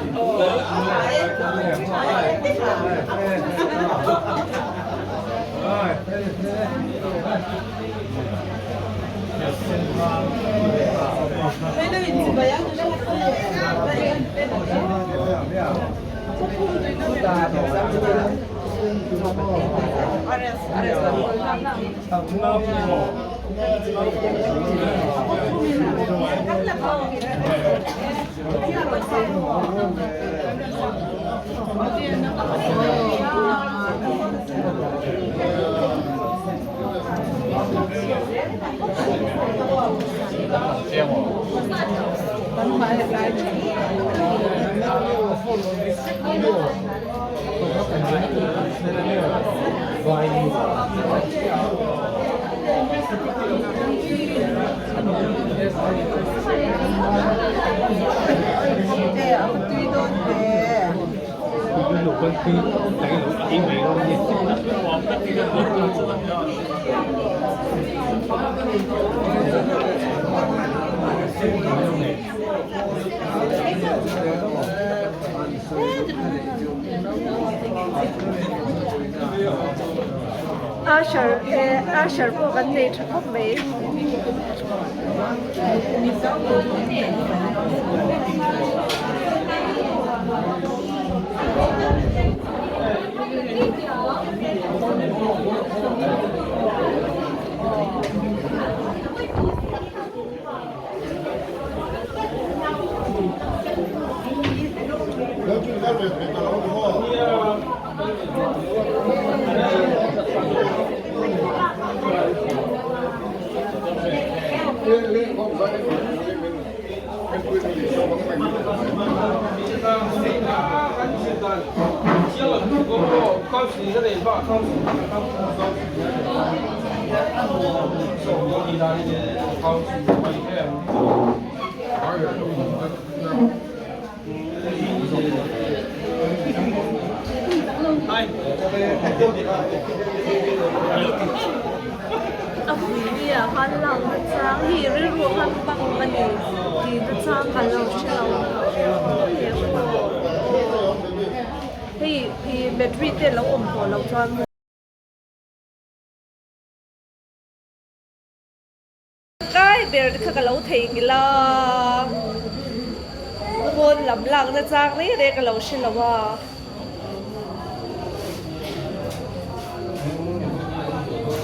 Usher eh usher pawh kan nei tha khawp mai. A hmui ah khan lang na chang hi rilru ah khan bang a ni tih na chang ka lo hre lo hei ih battery te alo awm tawh loh chuan. Kai ber te kha ka lo theihnghilh a, pawn lam lakna chang reng reng ka lo hre lo a.